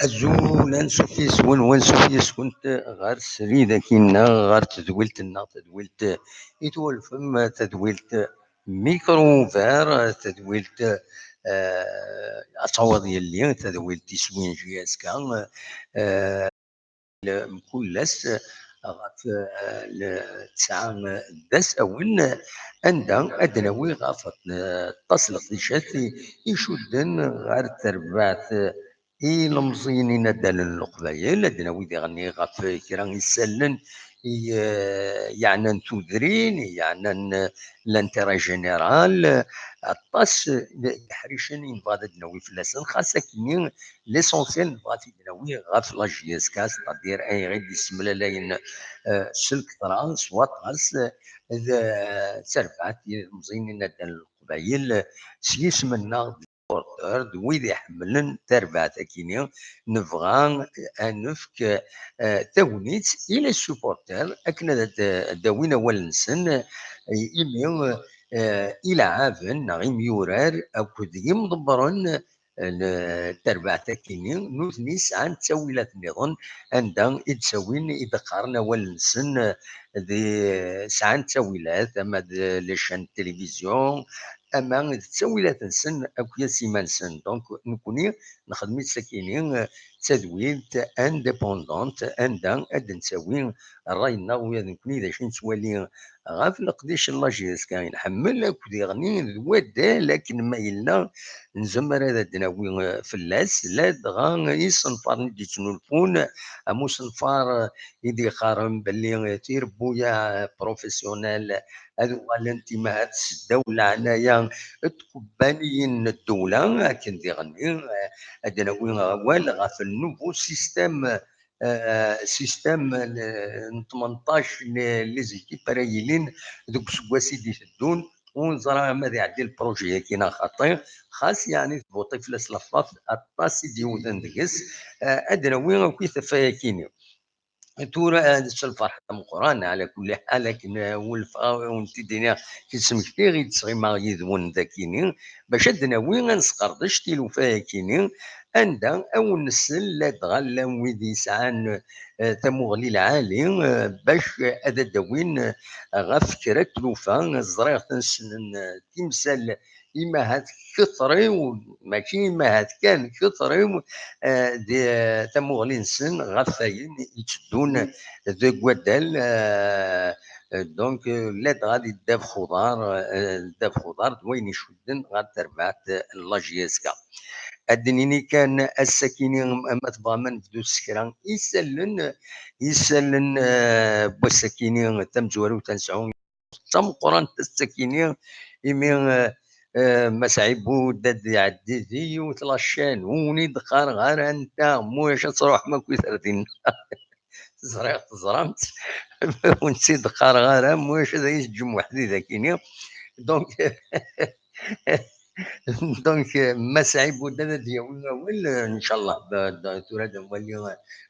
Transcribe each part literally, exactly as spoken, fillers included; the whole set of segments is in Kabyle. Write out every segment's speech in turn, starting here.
Azul, ansuf yes-wen, wansuf yes-kent ɣer srid-agi-nneɣ, ɣer tedwilt-nneɣ, tadwilt i twulfem, tadwilt Micro Ouvert, tadwilt, eh, ad taweḍ yelli, tadwilt iswin J S K, eh, mkul ass ɣef, eh, le-, ttesɛa d asawen, anda ad d-nawi ɣef aṭas n leqdicat i, icudden ɣer terbaɛt ilemẓiyen inaddalen n Leqbayel, ad d-nawi diɣenni ɣef kra isallen i, eh, yeɛnan tudrin, i yeɛnan, eh, l'intérêt général, eh, aṭas n yeḥricen i nebɣa ad d-nawi fell-asen, xas akkenni l'essentiel nebɣa ad t-id-nawi ɣef la J S K, c'est-à-dire ayen i d-issemlalayen, eh, s lketṛa, s waṭas, eh, d, eh, d terbaɛt ilemẓiyen inaddalen n Leqbayel, s yisem-nneɣ supporters, d wid iḥemmlen tarbaɛt akkenni, nebɣa ad nefk, eh, tagnit i les supporters akken ad, ad d-awin awal-nsen, eh, imi, eh, ileɛɛaben neɣ imyurar akked yimḍebbren n terbaɛt akkenni, nutni sɛan ttawilat nniḍen anda i d-ttawin, i d-qqaren awal-nsen, eh, di, sɛan ttawilat, ama d les chaînes de télévision, ama d ttawilat-nsen akya s iman-nsen. Donc, nekkni nexdem-itt akkenni, eh, d tadwilt indépendante, anda ad d-nettawi ṛṛay-nneɣ, ula d nekkni d acu nettwali ɣef leqdic n la J S K i nḥemmel, akked diɣenni d waddal akken ma yella nezmer ad d-nawi, eh, fell-as, ladɣa isenfaren i d-yettnulfun, am usenfar, eh, i d-yeqqaren belli, eh, tirebbuyaɛ, eh, professionnel, ad uɣalent imahat s ddaw leɛnaya n tkebbaniyin n ddewla, akken diɣenni, eh, ad d-nawi awal ɣef le nouveau système, eh, système n, n tmenṭac n les équipes ara yilin deg useggas i d-iteddun. Ur neẓra ma ad iɛeddi lpruji-agi neɣ xaṭi, xas yeɛni tbuṭ i fell-as lafaḍ, aṭas i d-yewwten deg-s, eh, ad d-nawi akk i tafayakini. Tura, eh, s lferḥ ameqqran, ɛla kulli ḥal, akken, eh, welfeɣ, eh, wen-t-id-iniɣ, id-smektiɣ, id-sɣimeɣ yid-wen dakini, bac ad d-nawi, ad nesqerdec tilufa-yakini, anda ad wen-nsel ladɣa llan wid yesɛan, eh, tamuɣli lɛali, eh, bac ad d-awin, eh, ɣef kra n tlufa. Ẓriɣ-ten ssnen, eh, timsal imahat ketṛiw, mačči imahat kan, ketṛiw, eh, di tamuɣli-nsen ɣef wayen itteddun deg waddal, eh, donc, eh, ladɣa di ddabex uḍar, eh, ddabex uḍar d wayen icudden ɣer terbaɛt n la J S K. Ad d-nini kan ass-akini, ma tebɣam ad nebdu s kra isallen, isallen, eh, n wass-akini tamezwarut ad nesɛu d tameqqrant ass-akini, imi, eh, eh, Mass Ɛibud ad iɛeddi di yiwet la chaîne, ur wen-d-qqareɣ ara anta, mulac ad truḥem akk ar dinna. Ẓriɣ teẓram-tt, ur wen-tt-id-qqareɣ ara, mulac ad iyi-teǧǧem weḥd-i dakini. Donc, donc, Mass Ɛibud ad d-yawi awal, ncallah, ba-, da-, tura ad nwali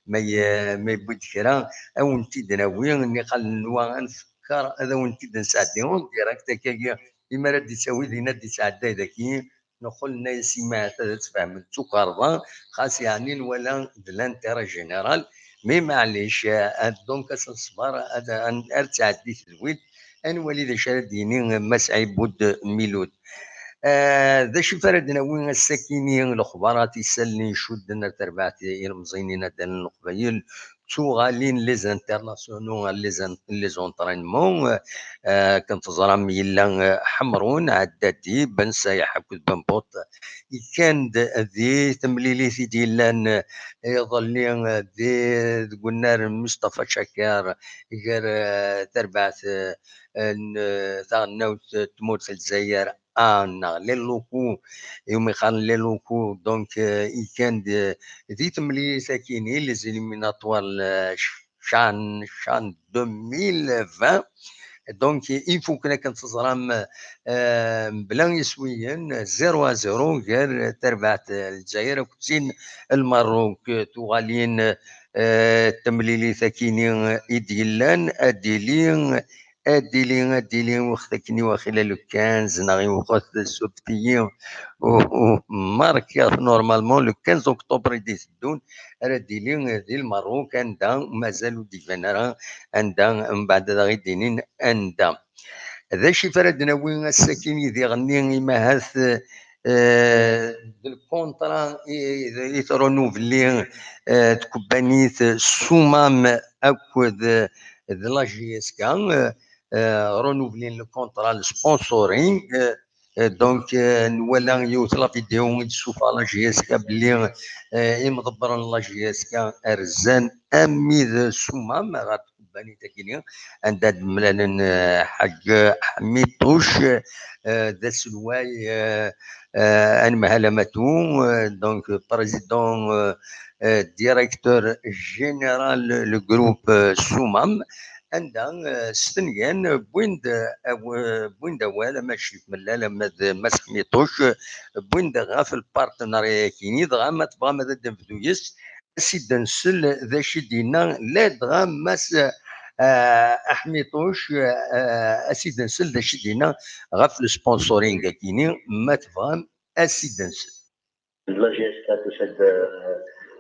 ma y-, ma yewwi-d kra, ad wen-t-id-nawi, niqal nenwa ad nfekker, ad wen-t-id-nesɛeddi en direct, akkagi, imi ara d-ittawi dinna ad d-ittɛedday daki, neqqel nenna-yas imahat ad tfehmem d tukerḍa, xas yeɛni nwala d l'intérêt général, mais maɛlic, eh, donc ad s-nṣber, ad, ad, ar tɛeddi tedwilt, ad nwali d acu ara d-yini Mass Ɛibud Milud. Eh, d acu i ara d-nawi ass-akini, lexbarat, isallen icudden ar terbaɛt ilemẓiyen inaddalen n Leqbayel, ttuɣalin les internationaux, les en-, les entraînements, eh, akken teẓram yella, eh, Ḥemrun, Ɛeddadi, Ben Sayeḥ akked Ben Buṭ, ikkan-d di temlilit i d-yellan, eh, iḍelli, eh, di, deg unnar n Mustafa Cakir gar, eh, terbaɛt, eh, n, eh, taɣelnawt n tmurt n Lezzayer, A neɣ les locaux, iwumi qqaren les locaux, donc, euh, ikkan-d, euh, di temlilit akini, les éliminatoires, euh, CHAN, CHAN deux mille vingt. Donc, ifuken akken teẓram, euh, mebla iswiyen, zéro à zéro, gar terbaɛt n Lezzayer akked tin n Lmerruk, tuɣalin, euh, temlilit akini i d-yellan, ad d-tili ad d-tili, ad d-tili, wext akken i waxila le quinze neɣ i wext subti, u, u, markiɣ normalement le quinze octobre i d-iteddun, ara d-tili di Lmerruk, anda mazal ur d-iban ara anda, mbeɛd ad aɣ-id-inin anda. D acu i ara d-nawi ass-agi i diɣenni, imahat, eh, d lkuntra i, i tṛunuvli, eh, tkebbanit Sumam akked, eh, d la J S K, eh, eh, ṛunublin lkuntra n sponsoring, eh, eh, donc, eh, nwala yiwet la vidéo i d-tessufeɣ la J S K belli, eh, imḍebbren n la J S K rzan ami d Sumam ɣer tkebbanit-agi, anda d-mlalen, eh, Ḥag Ḥmiṭuc, eh, d aselway, eh, eh, anemhal amatu, eh, donc président, eh, eh, directeur général le groupe, eh, Sumam, anda, eh, stenyan, eh, wwin-d, eh, aw-, wwin-d awal, ama Ccif Mellal, ama d Mass Ḥmiṭuc, eh, wwin-d ɣef lpartenarya-agi-ni, dɣa ma tebɣam ad d-nebdu yes-s, ad s-id-nsel d acu i d-yenna, ladɣa Mass, eh, Ḥmiṭuc, eh, ad s-id-nsel d acu i d-yenna ɣef le sponsoring-agi-ni, ma tebɣam ad s-id-nsel. La J S K tusa-d, eh,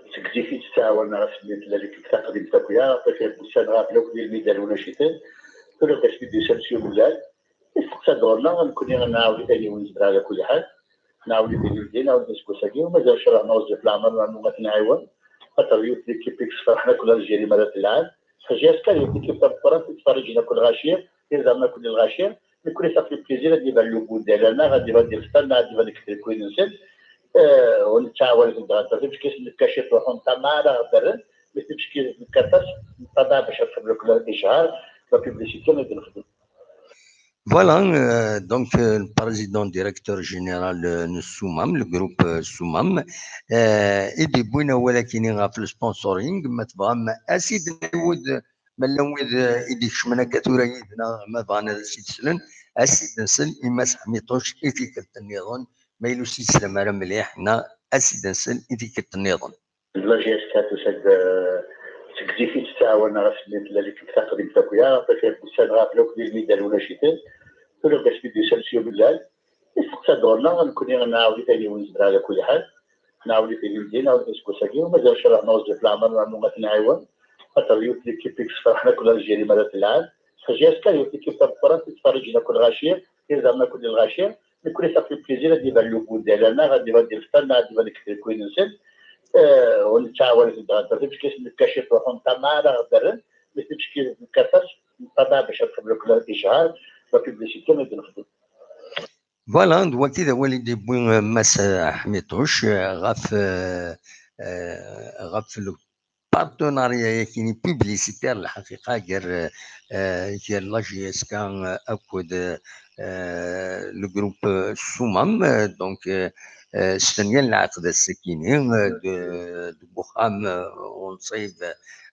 seg zik i tettɛawan ɣef tella l'équipe taqdimt akk ya, ṭṭif n wussan ɣer lewk di lmidal ulac-iten. Tura deg asmi d-yusa Mesyu Mellal, isteqsa-d ɣur-neɣ, nekkni ad nɛawen ayen i wen-nezmer ala kulli ḥal. Nɛawen-it ilindi, nɛawen-it aseggas-agi, u mazal ncalleh neɣ zzif leɛmer nernu ad t-nɛiwen. Xaṭer yiwet l'équipe i yesferḥen akk Algérie mi ara tleɛɛeb. J S K d yiwet l'équipe tameqqrant i ttferriǧen akk lɣaci, irden akk lɣaci. Nekkni ça fait plaisir ad d-iban le goût n dayla-nneɣ, ad d-iban di leftan, ad d-iban deg trikkuyin-nsen. Eh, u nettɛawan-iten dɣa, timeskit n lkaci ttruḥun tamar ara ɣ-d-rren, mi timeskit n lkaṭas neṭṭabaɛ bac ad xedmen akk ijhar, la publicité i d-nexdem. Voilà, euh, donc, euh, le président directeur général, euh, n Sumam, le groupe, euh, Sumam, euh, i d-yewwin awal akini ɣef le sponsoring, ma tebɣam ad s-id-nɛiwed, ma llan wid, euh, i d-ikecmen akka tura yid-neɣ, ma bɣan ad s-id-slen, ad s-id-nsel i Mass Ḥmiṭuc i tikkelt nniḍen, ma yella ur s-yeslam ara mliḥ, neɣ ad s-id-nsel i tikkelt nniḍen. La J S K tusa-d, eh, seg zik i tettɛawan ɣef tella l'équipe taqdimt akk ya, ṭṭif n wussan ɣer lewk di lmidal ulac-iten. Tura deg asmi d-yusa Mesyu Mellal, isteqsa-d ɣur-neɣ, nekkni ad nɛawen-it ayen i wen-nezmer ala kulli ḥal. Nɛawen-it ilindi, nɛawen-it aseggas-agi, u mazal ncalleh neɣ zzif leɛmer nernu ad t-nɛiwen. Xaṭer yiwet l'équipe i yesferḥen akk Algérie mi ara tleɛɛeb. J S K d yiwet l'équipe tameqqrant i ttferriǧen akk lɣaci, irden akk lɣaci. Nekkni ça fait plaisir ad d-iban le goût n dayla-nneɣ, ad d-iban di leftan, ad d-iban deg trikkuyin-nsen. Eh, u nettɛawan-iten dɣa, timeskit n lkaci ttruḥun tamar ara ɣ-d-rren, mi timeskit n lkaṭas neṭṭabaɛ bac ad xedmen akk ijhar, la publicité i d-nexdem. Voilà, d wagi d awal i d-yewwi, eh, Mass, eh, Ḥmiṭuc, eh, ɣef, eh, eh, ɣef le partenariat-agi publicitaire, lḥaqiqa, gar, eh, gar la J S K akked, eh, le groupe, eh, Sumam. Eh, donc, eh, eh, stenyan lɛeqd ass-akini, eh, de, deg uxxam, eh, unṣib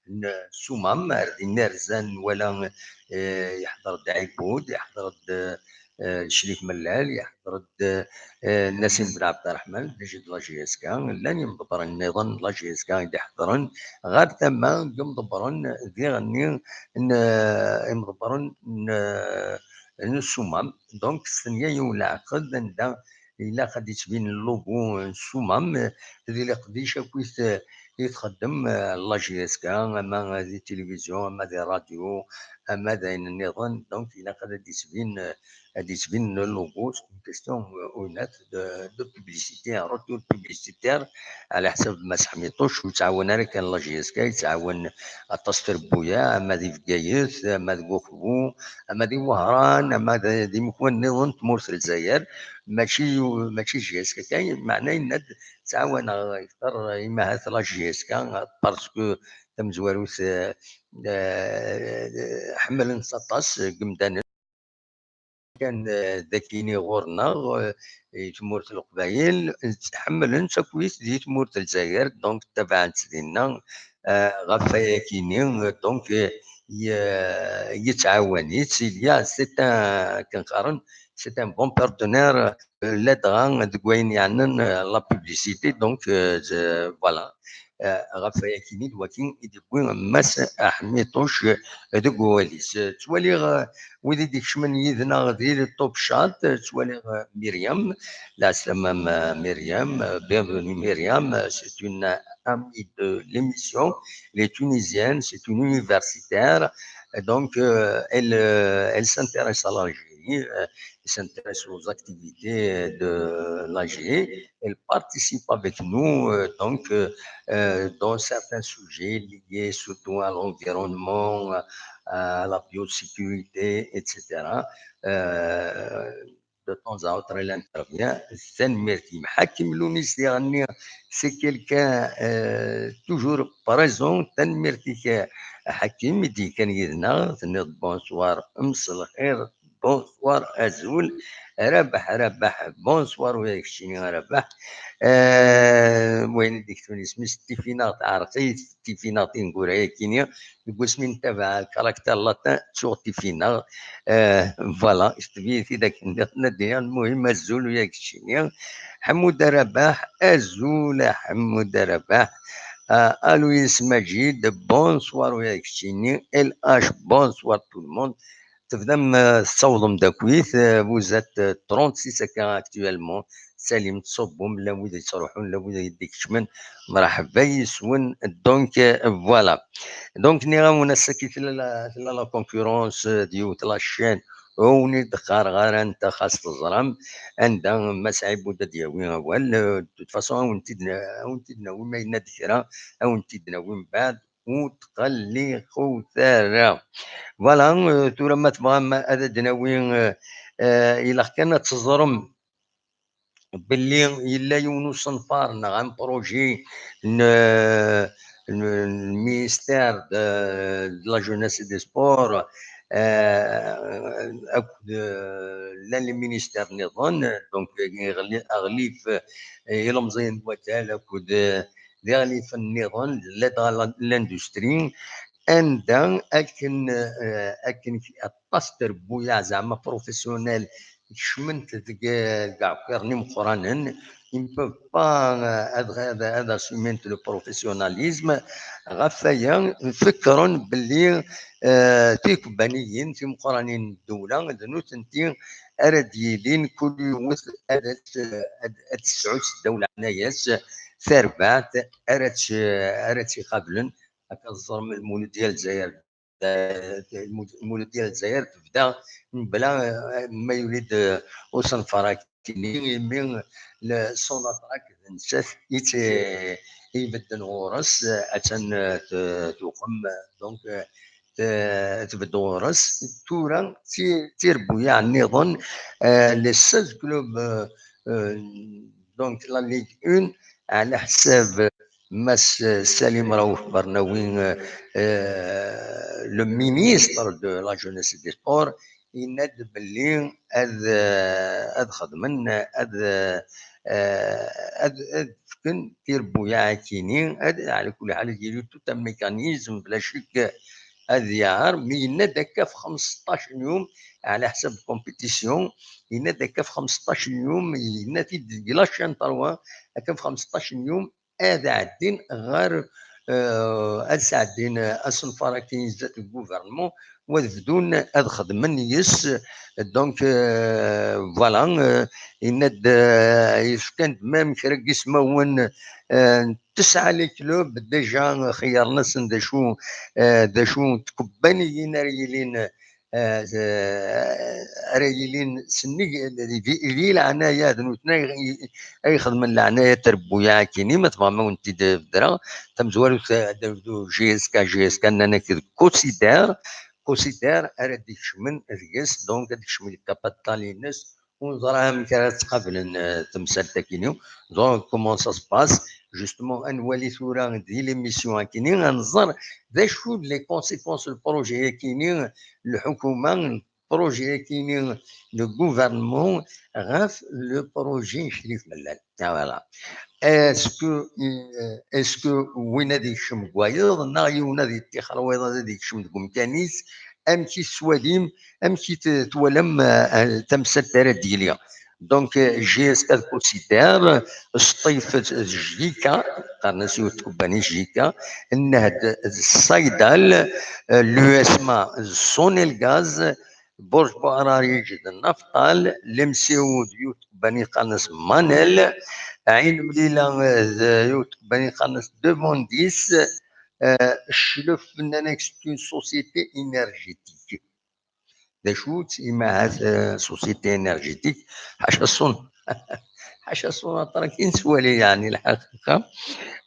n Sumam, ar dinna rzan, nwala, eh, yeḥḍer-d Ɛibud, yeḥḍer-d, eh, Crif Mellal, yeḥḍer-d, eh, Nassim Ben Ɛebderreḥman, d acu d la J S K, llan imḍebbren nniḍen n la J S K i d-iḥeḍren, ɣer tama n yimḍebbren diɣenni n, eh, imḍebbren n, eh, n Sumam. Donc, stenya yiwen leɛqed anda ilaq ad d-ittbin logo n Sumam, eh, di leqdic akkit, eh, i txeddem, eh, la J S K, ama di tilivizyu, ama di rradyu, ama d ayen nniḍen. Donc, ilaq ad d-ittbin, eh, ad d-ittbin logo, c'est une question, euh, honnête de, de publicité, un retour publicitaire, ɛla ḥsab Mass Ḥmiṭuc, ur yettɛawan ara kan la J S K, yettɛawan aṭas trebbuyaɛ, ama di Bgayet, ama deg Uxbu, ama di Wehran, ama d, d imekwan nniḍen n tmurt n Lezzayer, mačči, mačči J S K kan, meɛna yenna-d ttɛawaneɣ akter imahat la J S K, parce que tamezwarut, eh, eh, ḥemmlen-tt aṭas deg yimdanen. Kan, eh, d akini ɣur-neɣ, eh, i tmurt n Leqbayel, ḥemmlen-tt akkit di tmurt n Lezzayer, donc tabaɛen-tt dinna, eh, ɣef wayakini, donc, eh, ye-, yettɛawan-itt, il y a, c'est un, akken qqaren, c'est un bon partenaire, ladɣa deg wayen yeɛnan, euh, la publicité, donc, euh, voilà. Euh, ɣef wayakini d wakin i d-yewwi Mass Ḥmiṭuc deg wawal-is. Ttwaliɣ, euh, wid i d-ikecmen yid-neɣ di Top Chat, ttwaliɣ, euh, Myriam, la semaine, euh, Myriam, euh, bienvenue Myriam, euh, c'est une amie de l'émission, elle est tunisienne, c'est une universitaire, donc, euh, elle, euh, elle s'intéresse à l'Algérie, euh, elle s'intéresse aux activités de l'Algérie, elle participe avec nous, euh, donc, euh, euh, dans certains sujets liés surtout à l'environnement, à la biosécurité, et cetera. Euh, de temps à autre, elle intervient. Tanemmirt-im. Ḥakim Lunis diɣenni, c'est quelqu'un, euh, toujours présent. Tanemmirt-ik, Ḥakim, i d-yekkan yid-neɣ. Tenniḍ bonsoir, mselxir, bonsoir, azul, Rabaḥ, Rabaḥ, bonsoir, ula d keččini a Rabaḥ. Euh, wayen i d-iketben isem-is, tifinaɣ teɛreq-iyi, tifinaɣ tineggura-yakini, deg wasmi ntabaɛ le caractère latin, ttuɣ tifinaɣ. Euh, voilà, ketb-iyi-t-id akken nniɣ-t Nadia, lmuhim, azul, ula d keččini. Ḥemmud a Rabaḥ, azul a Ḥemmud a Rabaḥ. Euh, Aloïs Majid, bonsoir, ula d keččini. L H, bonsoir tout le monde. Tebdam, euh, tessawḍem-d akkit, euh, vous êtes, euh, trente-six akka actuellement. Salim, tṣubbum, llan wid yettruḥun, llan wid i d-ikecmen. Mṛeḥba yes-wen. Donc, euh, voilà. Donc, nniɣ-awen ass-agi tella la, tella la concurrence, euh, d yiwet la chaîne. Ur wen-d-qqareɣ ara anta, xas teẓram anda Mass Ɛibud ad d-yawi awal. Euh, de toute façon, ad wen-t-id-, ad wen-t-id-nawi ma yenna-d kra, ad wen-t-id-nawi mbeɛd. Ur ttqelliqut ara. Voilà, euh, tura ma tebɣam ad d-nawi, euh, euh, ilaq kan ad teẓrem belli yella yiwen usenfar neɣ un projet n, n, n ministère de, de la jeunesse et des sports, euh, akked, euh, llan les ministères nniḍen, donc, euh, aɣli-, aɣlif, euh, ilemẓiyen n wakal akked, euh, d iɣlifen nniḍen, l'aide à la, l'industrie, anda akken, euh, akken aṭas n trebbuyaɛ zeɛma professionnel kecment deg, deg iɛekkiren imeqqranen, ils ne peuvent pas, euh, ad, ad, ad assument le professionnalisme. Ɣef waya, fekkren belli, euh, tikebbaniyin timeqqranin n ddewla d nutenti ara d-yilin kul yiwet ad, ad, ad, ad tesɛu seddaw leɛnaya-s tarbaɛt ara tt-, ara tt-iqablen. Akka teẓrem, Lmuludya n Lezzayer, eh, Lmuludya n Lezzayer tebda mebla, eh, ma yuli-d, eh, usenfar akkenni, imi le Sonatrach d nettat i tt-, i ibedden ɣur-s, eh, attan, eh, t-, tuqem, eh, donc, eh, t-, tbedd ɣur-s. Tura d ti-, d tirebbuyaɛ nniḍen, eh, les seize clubs, eh, eh, donc la Ligue un, ɛla ḥsab Mass Salim Raouf Bernawi, eh, eh, le ministre de la jeunesse et des sports, yenna-d belli ad, eh, ad xedmen, ad, eh, ad, ad fken tirebbuyaɛ-akini, ad, ɛla kulli ḥal, ad yili tout un mécanisme, bla ccek, ad yaɛer, mi yenna-d akka f xemseṭṭac n yum, ɛla ḥsab compétition, yenna-d akka f xemseṭṭac n yum, yenna-t-id deg la chaîne trois, akka f xemseṭṭac n yum, ad ɛeddin ɣer, eh, ad sɛeddin, eh, asenfar-agi zdat n gouvernement, u ad bdun ad xedmen yes. Donc, eh, voilà, eh, yenna-d, eh, yefkan-d même kra n yismawen, eh, n tesɛa les clubs déjà xeyyren-asen d acu, eh, d acu n tkebbaniyin ara yilin, eh, eh, ara yilin sennig di, di leɛnaya, d nutni ay, ay ixedmen leɛnaya n trebbuyaɛ-agi-nni, ma tebɣam ad wen-t-id-bedreɣ. Tamezwarut, eh, d, d J S K, J S K nnan-ak d considère, considère ara d-ikecmen deg-s, donc ad d-ikecmen deg kapital-ines, ur neẓri amek ara tt-qablen, eh, temsalt-agi-nni. Donc, comment ça se passe ? Justement, ad nwali tura di l'émission-agi-nni, ad nẓer d acu d les conséquences n le projet-agi-nni, lḥukuma, projet-agi-nni, le gouvernement, ɣef le projet n Crif Mellal. Ah, voilà. Est-ce que, euh, est-ce que win ad ikcem deg wayeḍ, neɣ yiwen ad yettixer wayeḍ ad ikcem deg umkan-is? Amek i tettwalim, amek i t-, twalam, eh, eh, tamsalt ara d-yili? Donc, euh, J S K d Considère, Sṭif d J K, qqaren-as yiwet tkubbani J K, Nnehd d Saydal, euh, l'U S M A d Sonelgaz, Burj Buɛrariǧ d Naftal, Lemsiw d yiwet tkubbani qqaren-as Manel, Ɛin Mlila d yiwet tkubbani qqaren-as Devondis, euh, Cclef nnan-ak c'est une société énergétique. D acu-tt, imahat, euh, société énergétique? Ḥaca ṣṣun. Ḥaca ṣṣun aṭra ki nettwali, yeɛni, lḥaqiqa.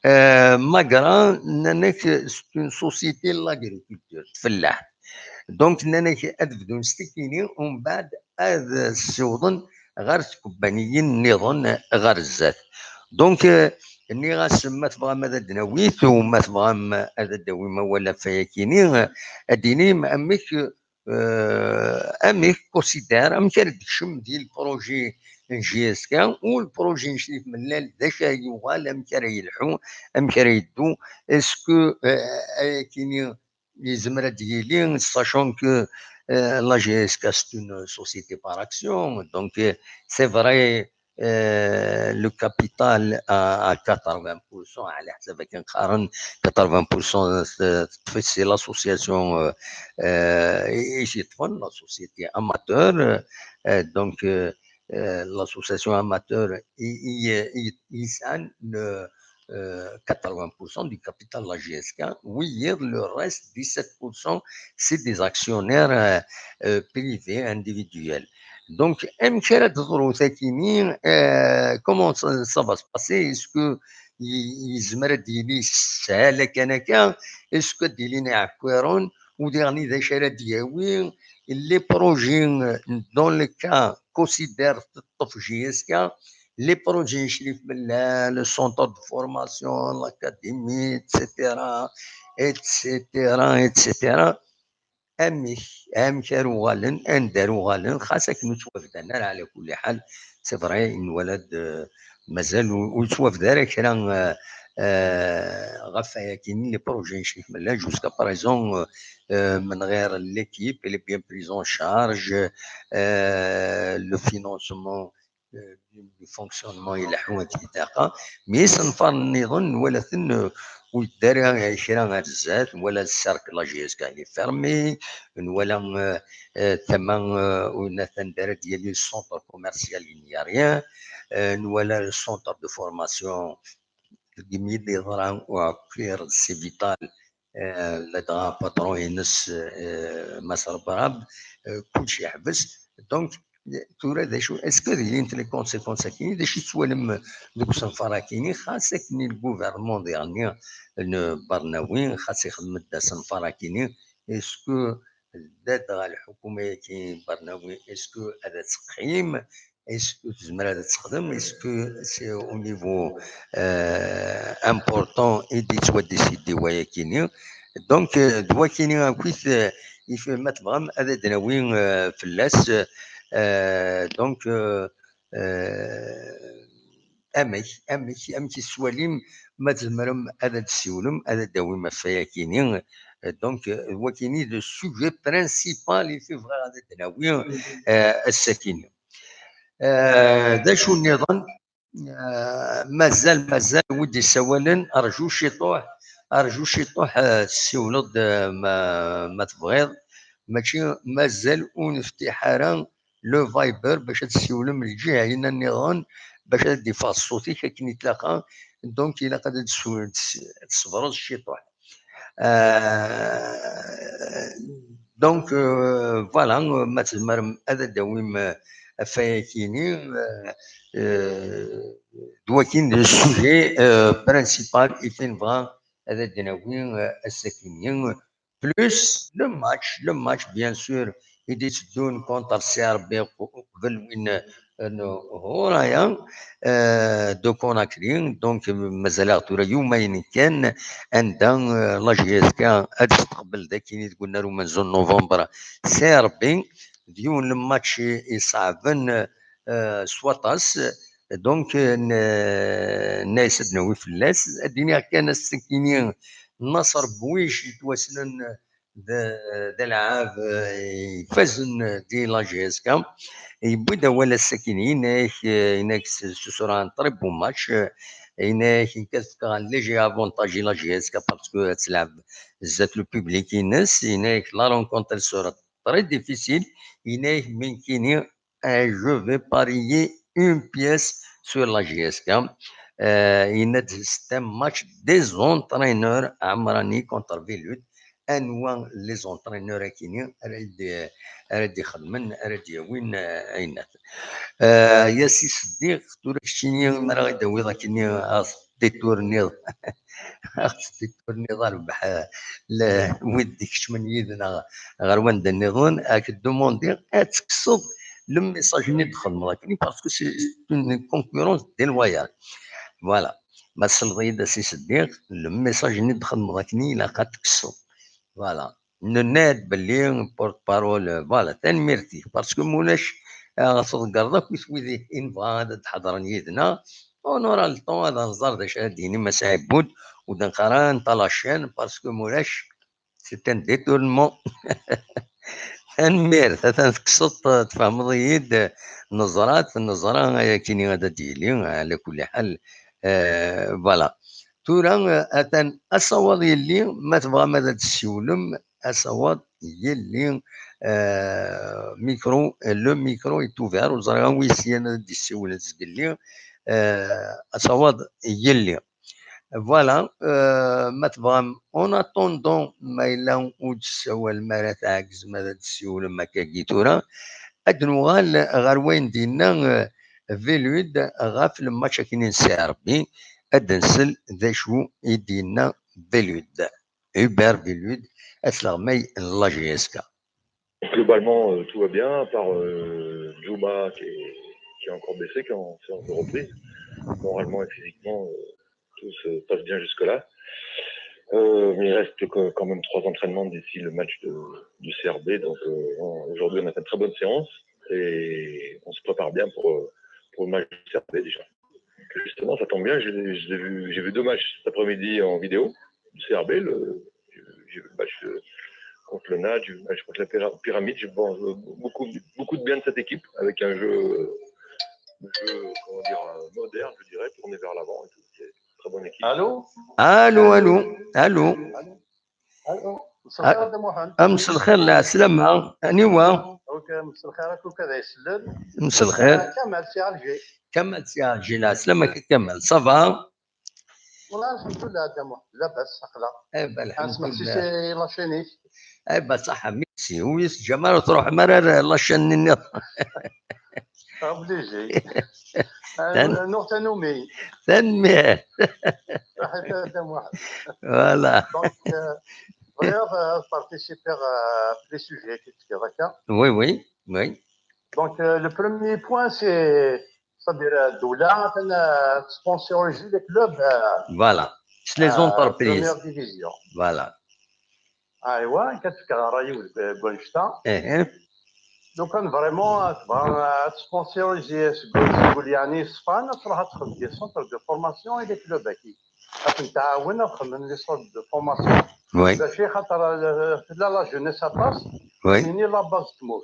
Euh, Magra nnan-ak c'est une société de l'agriculture, tfellaḥt. Donc, nnan-ak ad bdun s tikini, umbeɛd ad ssiwḍen ɣer tkubbaniyin nniḍen ɣer zdat. Donc, euh, nniɣ-as, ma tebɣam ad d-nawi-t, u ma tebɣam ad d-tawim awal ɣef wayakini, ad d-tinim amek, euh, amek Considère, amek ara d-tekcem di le projet n J S K, u le projet n Crif Mellal, d acu ara yuɣal, amek ara yelḥu, amek ara yeddu, est-ce que, euh, ayakini yezmer ad d-yili, sachant que, euh, la J S K c'est une société par action, donc, euh, c'est vrai, euh, le capital à, à quatre-vingts pour cent, على حسب كان قارن، quatre-vingts pour cent c'est, c'est l'association, euh, euh, et, et c'est la société amateur, euh, donc, euh, euh, l'association amateur, il, il, il, il, euh, quatre-vingts pour cent du capital de la J S K, oui, le reste, dix-sept pour cent, c'est des actionnaires, euh, euh, privés, individuels. Donc, amek ara teḍru takini, euh, comment ça, ça va se passer? Est-ce que y-, yezmer ad d-yili sshala kan akka? Est-ce que ad d-ilin iɛekkiren? U diɣen d acu ara d-yawi? Les projets, euh, dans le cas Considère teṭṭef J S K, les projets n Crif Mellal, le centre de formation, l'académie, et cetera, et cetera, et cetera. Amek, amek ara uɣalen, anda ara uɣalen, xas akken ur ttwabdan ara, ɛla kulli ḥal, c'est vrai, nwala-d, euh, mazal ur, ur yettwabda ara kra, euh, euh, ɣef wayakini, les projets n Crif Mellal, jusqu'à présent, euh, euh, من غير l'équipe, les biens pris en charge, euh, le financement, euh, du, du fonctionnement, ileḥḥu akken ilaq. Mais isenfaren nniḍen nwala-ten, euh, ur yedda ara kra ar zdat, nwala le cercle la J S K il est fermé, nwala, euh, euh, tama, euh, ur natan d ara d-yali le centre commercial, il n'y a rien, euh, nwala le centre de formation, deg imi d-yeḍra uɛekkiṛ d Civital, euh, ladɣa patron-ines, euh, Mass Rebrab, euh, kulci yeḥbes. Donc, tura d acu, est-ce que ad ilint les conséquences akini? D acu i tettwalem deg usenfar akini? Xas akken le gouvernement diɣenni n Bernawi, xas ixdem-d asenfar akini, est-ce que d ladɣa lḥukuma-agi n Bernawi, est-ce que ad teqqim? Est-ce que tezmer ad texdem? Est-ce que c'est au niveau, euh, important i d-yettwadécidi wayakini? Donc, euh, d wakini akkit, euh, il faut, ma tebɣam, ad d-nawi, euh, fell-as, euh, donc, euh, euh, amek, amek, amek i tettwalim, ma tzemrem ad d-tessiwlem, ad d-tawim ɣef wayakini? Euh, donc, euh, wakini le sujet principal i fi bɣiɣ ad d-nawi, euh, ass-akini. Euh, d acu nniḍen? Euh, mazal, mazal wid d-issawalen, rju ciṭuḥ, rju ciṭuḥ, euh, tessiwleḍ-d, euh, ma, ma tebɣiḍ. Mačči mazal ur neftiḥ ara le Viber bac ad tessiwlem lǧiha-inna nniḍen, bac ad d-iffeɣ ṣṣut-ik akken i tlaqi. Donc, ilaq ad d-tessu-, ad tṣebreḍ ciṭuḥ. Euh, donc, euh, voilà, euh, ma tzemrem ad d-tawim, euh, ɣef wayakini, euh, euh, d wakin d le sujet, euh, principal i fi nebɣa ad d-nawi, euh, ass-akini. Plus le match, le match, bien sûr, i d-itteddun contre C R B qu-, qbel win, euh, n Huraya, euh, de Conakry. Donc, mazal-aɣ tura yumayen kan, anda, euh, la J S K ad testeqbel d akin deg unnar umenzu n novembre C R B. D yiwen n match i, iṣeɛben, euh, s waṭas. Donc, euh, n-, n-, ad nawi fell-as. Ad d-iniɣ kan ass-akini Naṣer Bwic yettwassnen d, d alɛab, eh, ifazen di la J S K. Yewwi-d awal ass-akini, yenna-yak, eh, yenna-yak s, s usura un très beau match, eh, yenna-yak nekk ad fkeɣ un léger avantage i la J S K parce que ad telɛeb zdat le public-ines, yenna-yak la rencontre sera très difficile, yenna-yak mais nekkini, eh, je vais parier une pièce sur la J S K. Eh, yenna-d c'est un match des entraîneurs, Amrani contre Velud. Anwa les entraîneurs akini ara d-, ara d-ixedmen, ara d-yawin, eh, ayennat. Eh, ya si Seddiq, tura keččini mi ara ɣ-id-tawiḍ akini, ah, détourniḍ. Aɣ-tt-id-turniḍ a rrbeḥ, eh, le-, wid d-ikecmen yid-neɣ ɣer wanda nniḍen, ad k-demandiɣ ad tekkseḍ le message-nni d-txedmeḍ akkenni, parce que c'est une concurrence déloyale. Voilà. Ma tesleḍ-iyi-d a si Seddiq, le message-nni d-txedmeḍ akkenni ilaq ad tekkseḍ. Voilà. Nenna-d belli porte-parole, voilà, tanemmirt-ik, parce que mulac, eh, ɣef tḍeggreḍ akk wid i nebɣa ad d-ḥeḍren yid-neɣ, on aura le temps ad nẓer d acu ara d-yini Mass Ɛibud, ur d-neqqar ara netta la chaîne, parce que mulac, c'est un détournement. Tanemmirt, atan tekkseḍ, tfehmeḍ-iyi-d, neẓra-t, neẓra ayakini ad d-yili, ɛla kulli ḥal, eh, voilà. Tura, eh, atan asawaḍ yelli, ma tebɣam ad d-tessiwlem, asawaḍ yelli, eh, micro, le micro est ouvert, ur ẓriɣ anwa yesyan ad d-yessiwlen zgelli, eh, asawaḍ yelli. Voilà, eh, ma tebɣam, en attendant, ma yella ur d-tessawalem ara, tɛeggzem ad d-tessiwlem akkagi tura, ad nuɣal ɣer wayen d-yenna, eh, Velud ɣef le match akini n C R B, ad d-nsel d acu i d-yenna Velud. Hubert Velud, asleɣmay n la J S K. Globalement, euh, tout va bien, à part euh, Djouma qui est, qui est encore blessé, qui est en séance de reprise. Moralement et physiquement, euh, tout se passe bien jusque-là. Euh, mais il reste que- quand même trois entraînements d'ici le match de- du C R B. Donc euh, on- aujourd'hui, on a fait une très bonne séance et on se prépare bien pour, euh, pour le match du C R B déjà. Justement, ça tombe bien, je l'ai- je l'ai vu- j'ai vu deux matchs cet après-midi en vidéo du C R B. Le- j'ai vu le match euh, contre le Nat, j'ai vu le match contre la Pyra- Pyramide. Je pense euh, beaucoup, beaucoup de bien de cette équipe avec un jeu, euh, un jeu, comment dire, euh, moderne, je dirais, tourné vers l'avant et tout. C'est une très bonne équipe. الو الو الو الو. الو مساء الخير عبد محمد. مساء الخير، العسلامة، انيوا؟ اوكي، مساء الخير، كل كذا يسلم. مساء الخير. كمال سي الجي. كمال سي الجي، العسلامة كمال، ça va؟ والله الحمد لله عبد محمد، لاباس، هكذا. اي با الحمد اسمع سي لله. سي لاشينيك. اي با صح، merci. ويس جمال تروح مرة la chaîne نيض. اوبليجي. تن- نور تنومي. تنمير. صحيت عبد محمد. Voilà. Donc euh, بغيت بارتيسيبي في les sujets كي تفكر هكا. Oui, oui, oui. Donc euh, le premier point c'est c'est-à-dire الدولة تسبونسوريزي les clubs. Voilà. C'est les entreprises. Première division. Voilà. ايوا كتفكر رايو بونشتا. ايه. لو كان فريمون تبغى تسبونسوريزي تقول يعني اسبان تروح تخدم des centres de formation et des clubs اكيد. باش نتعاون نخدم les centres de formation. Oui. باش خاطر لا la jeunesse apace. Oui. ني la base تموت.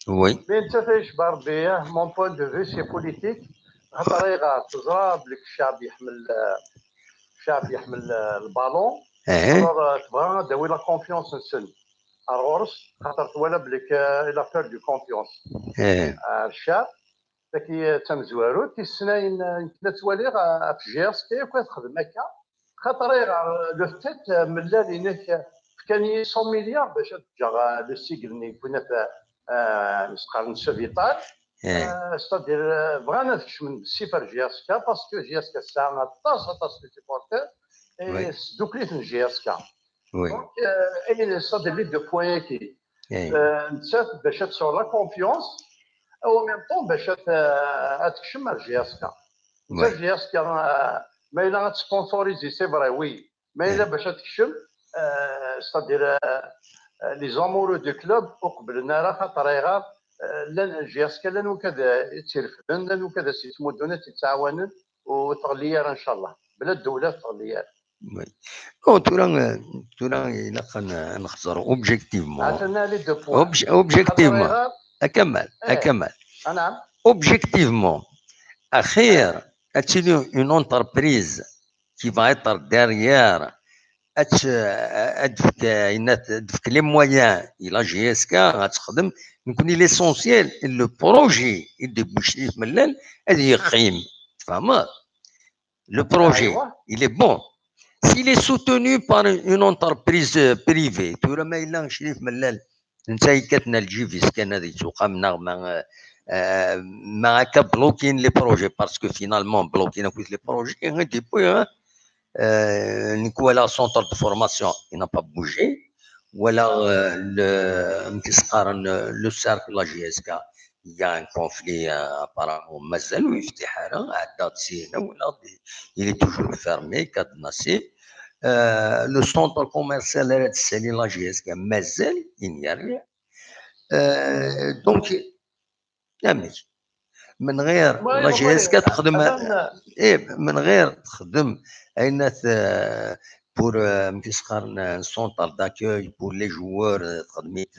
Oui. Mais انت فاش بربي mon point de vue c'est politique. خاطر يغا تزرع بلك الشعب يحمل، الشعب يحمل البالون. ايه. Alors تبغى داوي la confiance نسن الغرس خاطر توالى بلك il a perdu confiance. ايه. الشعب ذاكي تمزوارو تيسناين. كنا توالي في جي اس كي كنت تخدم هكا. خاطر لو فيت ملال هناك كان مية مليار باش تجا لو سيكل اللي كنا في مسقر نسو فيتال. ايه. ستادير بغانا نكشف من السيفر جي اس كا باسكو جي اس كا الساعه طاس طاس لي سيبورتور. Oui. دوكليت من جي اس كا. Oui. دونك اين ستادير لي دو بوان كي ايه. آه، نتساف باش تسور لا كونفيونس او ميم طون باش ت- آه، تكشم على جي اس كا. Oui. جي اس كا آه، ما الا غتسبونسوريزي سي فري وي، ما الا إيه. باش تكشم ستادير لي زامورو دو كلوب وقبلنا راه خاطر يغا لان جي اس كا لان وكذا تيرفدن لان وكذا سي تمدن تتعاونن وتغليار ان شاء الله بلا الدوله تغليار. Oui. Non, tura, tura ilaq ad n-, ad nexẓer objectivement. Attends, les deux points. Obj-, objectivement. Xaṭer iɣer- A Kamal, a Eh. Kamal. Ah, naam. Objectivement, axir, ad tili une entreprise qui va être derrière, ad t-, ad tefk, ad tefk les moyens i la J S K ad texdem. Nekkni, l'essentiel, le projet i d-yewwi Crif Mellal ad yeqqim. Tfehmeḍ? Le projet, il est bon. S'il est soutenu par une entreprise, euh, privée, tura ma yella Crif Mellal, netta yekkaten lǧib-is kan ad yettuqam, neɣ ma, euh, ma akka bloquin les projets, parce que finalement, bloquin akk les projets, hein, depuis, hein, euh, nekk walaɣ centre de formation, il n'a pas bougé, walaɣ, euh, le, amek i s-qqaren, euh, le cercle la J S K, il y a un conflit, euh, apparemment, mazal ur yeftiḥ ara, ɛeddaɣ-d syin, walaɣ-d, il est toujours fermé, cadenassé. Euh, le centre commercial ara d-tessali la J S K, mazal, il n'y a rien. Euh, donc, amek? من غير la J S K تخدم, eh, من غير تخدم أين ث-, pour, euh, amek i s-qqaren, un centre d'accueil pour les joueurs, euh, تخدم-it,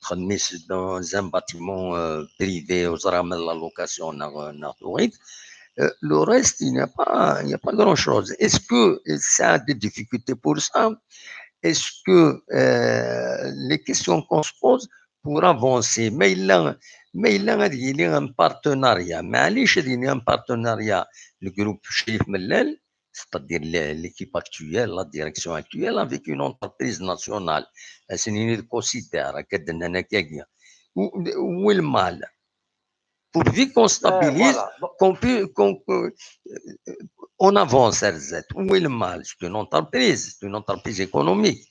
تخدم-it dans un bâtiment, euh, privé, ur ẓriɣ ma d la location neɣ, neɣ tuɣit. Euh, le reste, il n'y a pas, il n'y a pas grand-chose. Est-ce que, euh, ça a des difficultés pour ça? Est-ce que, euh, les questions qu'on se pose pour avancer, ma yella, ma yella ad yili un partenariat, maɛlic ad yili un partenariat, le groupe Crif Mellal, c'est-à-dire le-, l'équipe actuelle, la direction actuelle, avec une entreprise nationale, ad s-nini d Cosider, akka d-nnan akkagi. Où, où est le mal? Pourvu qu'on stabilise, qu'on pu-, qu'on, qu'on, euh, on avance, R Z. Où est le mal? C'est une entreprise, c'est une entreprise économique.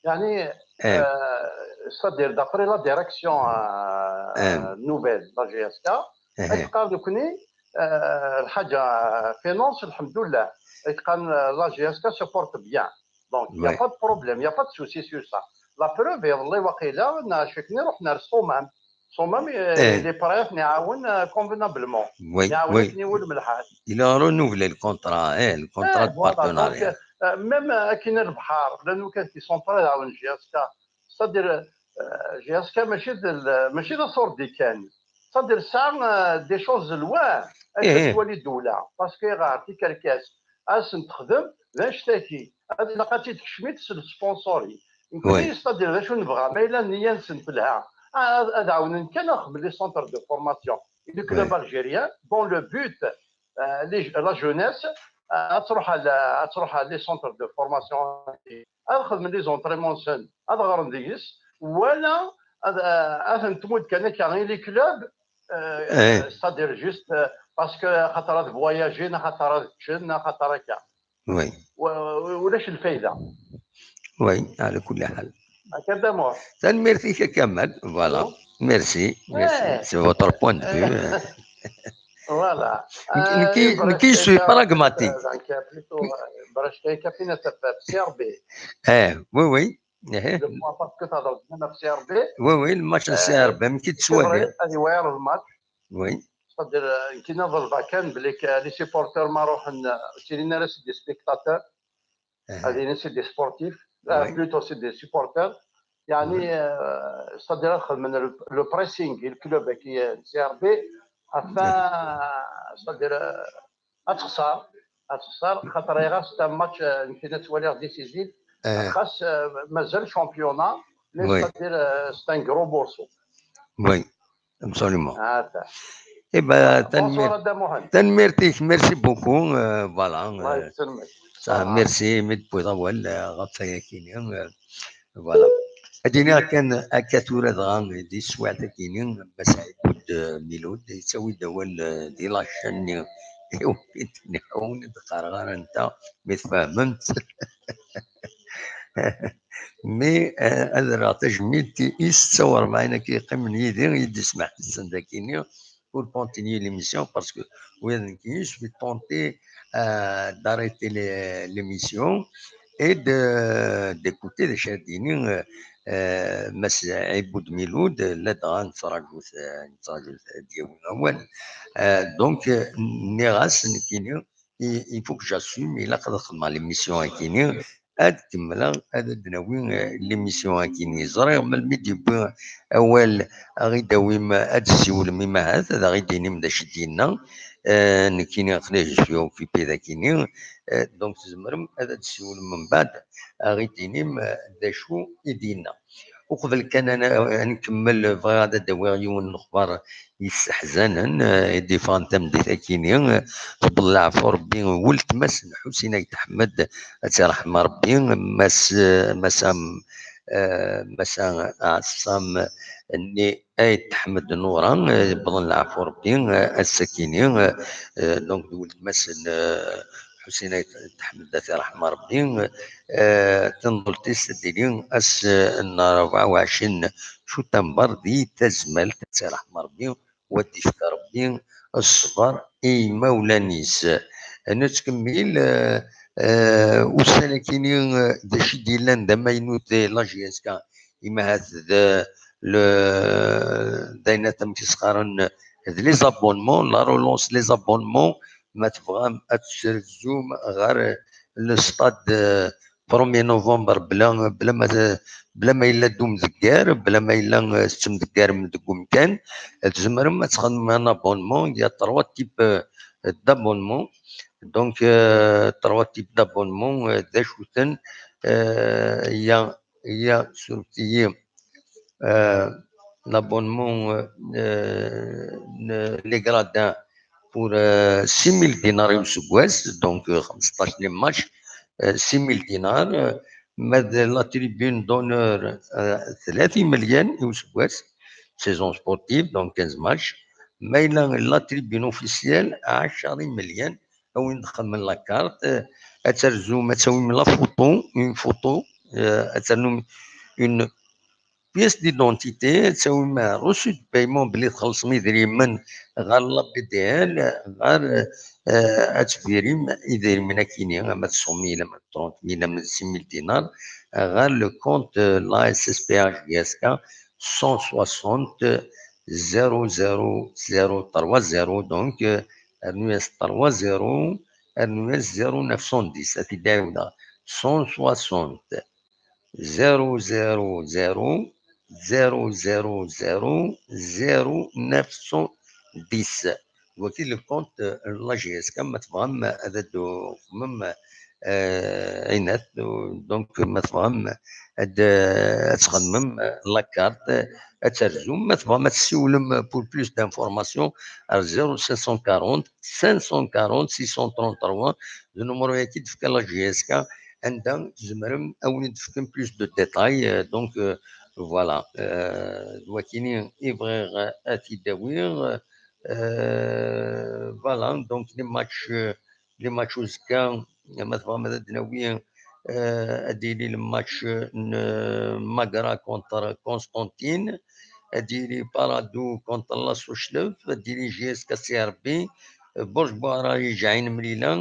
يعني، آه، c'est-à-dire, d'après la direction, آه، nouvelle, la J S K, آه، تقال دوكني، آه، الحاجة، آه، finance، الحمد لله. تقال، آه، la J S K supporte bien. Donc, il n'y a pas de problème, il n'y a pas de souci sur ça. La preuve, يظل واقيلا، نا شكني رحنا للصومام. صومام، آه، il est prêt نعاون، آه، convenablement. Oui, نعاون oui. نولم الحال. Il a renouvelé le contrat, eh, le contrat de partenariat. Donc, euh, même, euh, أكن البحار، لأنه كان qui sont prêts نعاون J S K. C'est-à-dire, euh, J S K ماشي د-، ماشي la sortie كان. C'est-à-dire, ça, euh, des choses loin. Acu twali ddula? Parce que غار تيكركاس، أسن تخدم، ذا شتاكي. هذه لقاتي تكشميت س السبونسوري. نكوني، c'est-à-dire, ذا شو نبغى؟ ما إلا النية نسن تلها. آه، هذا عاونن كان أخذ les centres de formation. Le club algérien, dans le but, آه، les-، la jeunesse، آه، تروح على، تروح على les centres de formation، تخدم les entraînements سن، هذا غرض ديس، ولا هذا، آه، هذا نتمود كان كان les clubs، آه، c'est-à-dire juste، آه، parce que خاطر هذا voyager، خاطر هذا تشن، خاطر هكا. Oui. و-، و-، ولاش الفايدة. Oui، على كل حال. هكذا مور. Tanemmirt-ik a Kamal, voilà. Merci, merci. C'est votre point de vue. Voilà. Nekk, euh, nekk, je suis pragmatique. Euh, donc, euh, plutôt, euh, برشكايكا فينا تفات، C R B. Eh, oui, oui. Eh. Le point parce que t'as dans le C R B. Oui, oui, le match de C R B, mais qui te soit. C'est vrai, هذه واعر le match. Oui. C'est-à-dire, euh, كي نظر كان بلي ك-، les supporters ما روحن، c'est des spectateurs. هذه c'est des sportifs، آه، plutôt c'est des supporters. يعني، آه، c'est-à-dire خدمنا le, le pressing، الكلوب كي C R B، enfin، c'est-à-dire، آه، أتخسر، أتخسر، خاطر راه c'est un match، آه، يمكن توالي décisif، خاص، آه، مازال championnat، mais c'est-à-dire، آه، c'est un gros morceau. Oui. Absolument. هذا. Eh ben, bonsoir, tanemmirt-, Ada Mohamed. Tanemmirt-ik, merci beaucoup, euh, voilà, الله يسلمك. Merci, mi d-tewwiḍ awal, euh, ɣef waya-kini, euh, voilà. Ad iniɣ kan akka tura dɣa di teswiɛt-agi-ni, Mass Ɛibud, euh, Milud, yettawi-d awal, euh, di la chaîne-nni i wumi d-nniɣ, ur d-qqareɣ ara netta, mi tfehmemt. Mais, euh, ad rreɣ tajmilt i setta u rebɛin akka yeqqimen yid-i, i d-ismeḥsissen dagi-ni, pour continuer l'émission, parce que oui, je suis tenté, euh, d'arrêter les, l'émission et de, d'écouter d acu ara d-yini, euh, euh, Mass Ɛibud Milud, ladɣa nettraǧu-t, euh, nettraǧu-t ad d-yawi awal. Euh, donc, euh, nniɣ-as nekkini, il faut que j'assume, ilaq ad xedmeɣ l'émission akini, ad kemmleɣ, ad d-nawi l'émission akini. Ẓriɣ melmi d-yewwi awal, ad aɣ-d-tawim, ad d-tessiwlem i Mahat, ad aɣ-d-tinim d acu i d-yenna. Nekkini aql-i je suis occupé d akini. Donc tzemrem ad d-tessiwlem mbeɛd, ad aɣ-d-tinim d acu i d-yenna. Uqbel kan ad nkemmel, bɣiɣ ad d-awiɣ yiwen n lexbar yesseḥzanen, i d-yeffɣen tameddit akini. Tebḍ leɛfu Rebbi, weltma-s n Ḥusin Ayt Ḥmed, ad tt-iṛḥem Rebbi, Mass, Massa, Massa Ɛeṣṣam-nni Ayt Ḥmed Nura, wwḍen leɛfu Rebbi ass-akini. Donc d weltma-s n Ḥusin Ayt Ḥmed, ad t-iṛḥem Rebbi. Tanḍult-is ad d-tili ass n rebɛa u ɛecrin Cutamber di Tazmalt, ad tt-iṛḥem Rebbi, u ad d-ifk Rebbi ṣṣber i yimawlan-is. Nettkemmil ussan-akini, d acu i d-yellan d amaynut di la J S K, imahat d le, d ayen amek i s-qqaren, d les abonnements, la relance, les abonnements. Ma tebɣam ad tezzum ɣer le stade premier novembre bla, bla ma, bla ma yella d umdeggar, bla ma yella tettemdeggarem deg umkan, tzemrem ad txedmem un abonnement. Il y a trois types d'abonnement. Donc trois types d'abonnement, d acu-ten? Il y a, il y a, surtout, l'abonnement, les gradins pour six mille dinars i useggas, donc xmesṭac les matchs, six mille dinars. Ma d la tribune d'honneur, tlata imelyan i useggas, saison sportive, donc quinze matchs. Ma yella la tribune officielle, ɛecra imelyan. Ad wen-d-xedmen la carte, ad terzum, ad tawim la photo, une photo, ad ternum une pièce d'identité, ad tawim reçu de paiement belli txellṣem idrimen ɣer la B D L, ɣer, ad tbirim idrimen akini, ama d cent mille, ama d trente mille, ama d six mille dinars, ɣer le compte la S S P H J S K cent soixante zéro zéro zéro trois zéro, donc rnu-as trois zéro, rnu-as zéro neuf cent dix, ad t-id-ɛiwdeɣ, cent soixante zéro zéro zéro zéro zéro zéro zéro neuf cent dix. Waki le compte n la J S K, ma tebɣam ad d-tuɣem, ɛinat, donc ma tebɣam ad, ad txedmem la carte, ad terzum, ma tebɣam ad tessiwlem pour plus d'informations ar zéro cinq cent quarante cinq cent quarante six cent trente-trois, d numéro-yaki d-tefka la J S K, anda tzemrem ad wen-d-fken plus de détails. Donc voilà, d wakini i bɣiɣ ad t-id-awiɣ. Voilà, donc les matchs, les matchs uzekka, ma tebɣam ad d-nawi, ad d-yili le match n Magra contre Constantine, ad d-yili Paradou contre la Sochlev, ad d-yili J S K C R B, Borj Buɛrariǧ Ɛin Mlila,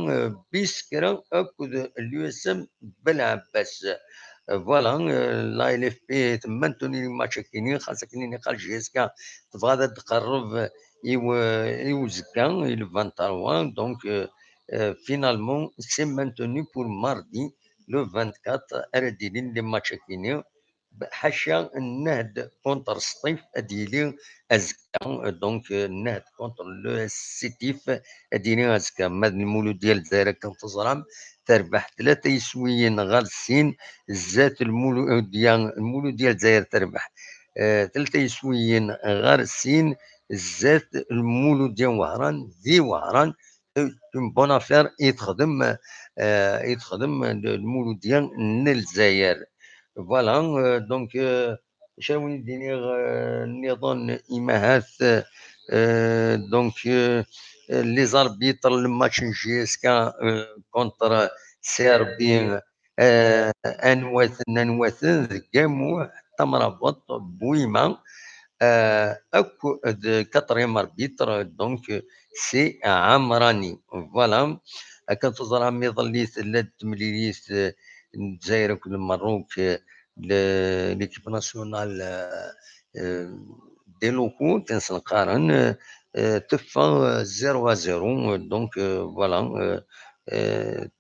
Biskra akked l'U S M Belɛebbas. Voilà, la L F P temmantuni les matchs akini, xas akken i niqal J S K tebɣa ad d-tqerreb i, i uzekka, i le vingt-trois, donc finalement c'est maintenu pour mardi le vingt-quatre ara d-ilin les matchs akini, ḥaca Nnehd contre Sṭif ad d-yili azekka, donc Nnehd contre le Sétif ad d-yili azekka. Ma d Lmuludya Lezzayer akken teẓram terbeḥ tlata yeswiyen ɣer sin zdat Lmuludya, Lmuludya Lezzayer terbeḥ tlata yeswiyen ɣer sin zdat Lmuludya Wehran di Wehran. Une bonne affaire i texdem, i texdem Lmuludya n Lezzayer. Voilà, donc acu ara wen-d-iniɣ nniḍen, imahat, donc les arbitres, le match n J S K contre C R B, anwa-ten, anwa-ten, d Gamuḥ, Tamrabeḍt, Bwima, akked quatrième arbitre, donc c'est Amrani. Voilà. Akken teẓram, iḍelli tella-d temlilit n Lezzayer akked Lmerruk, l'équipe nationale des locaux, akken sen-qqaren, teffeɣ zéro à zéro. Donc voilà,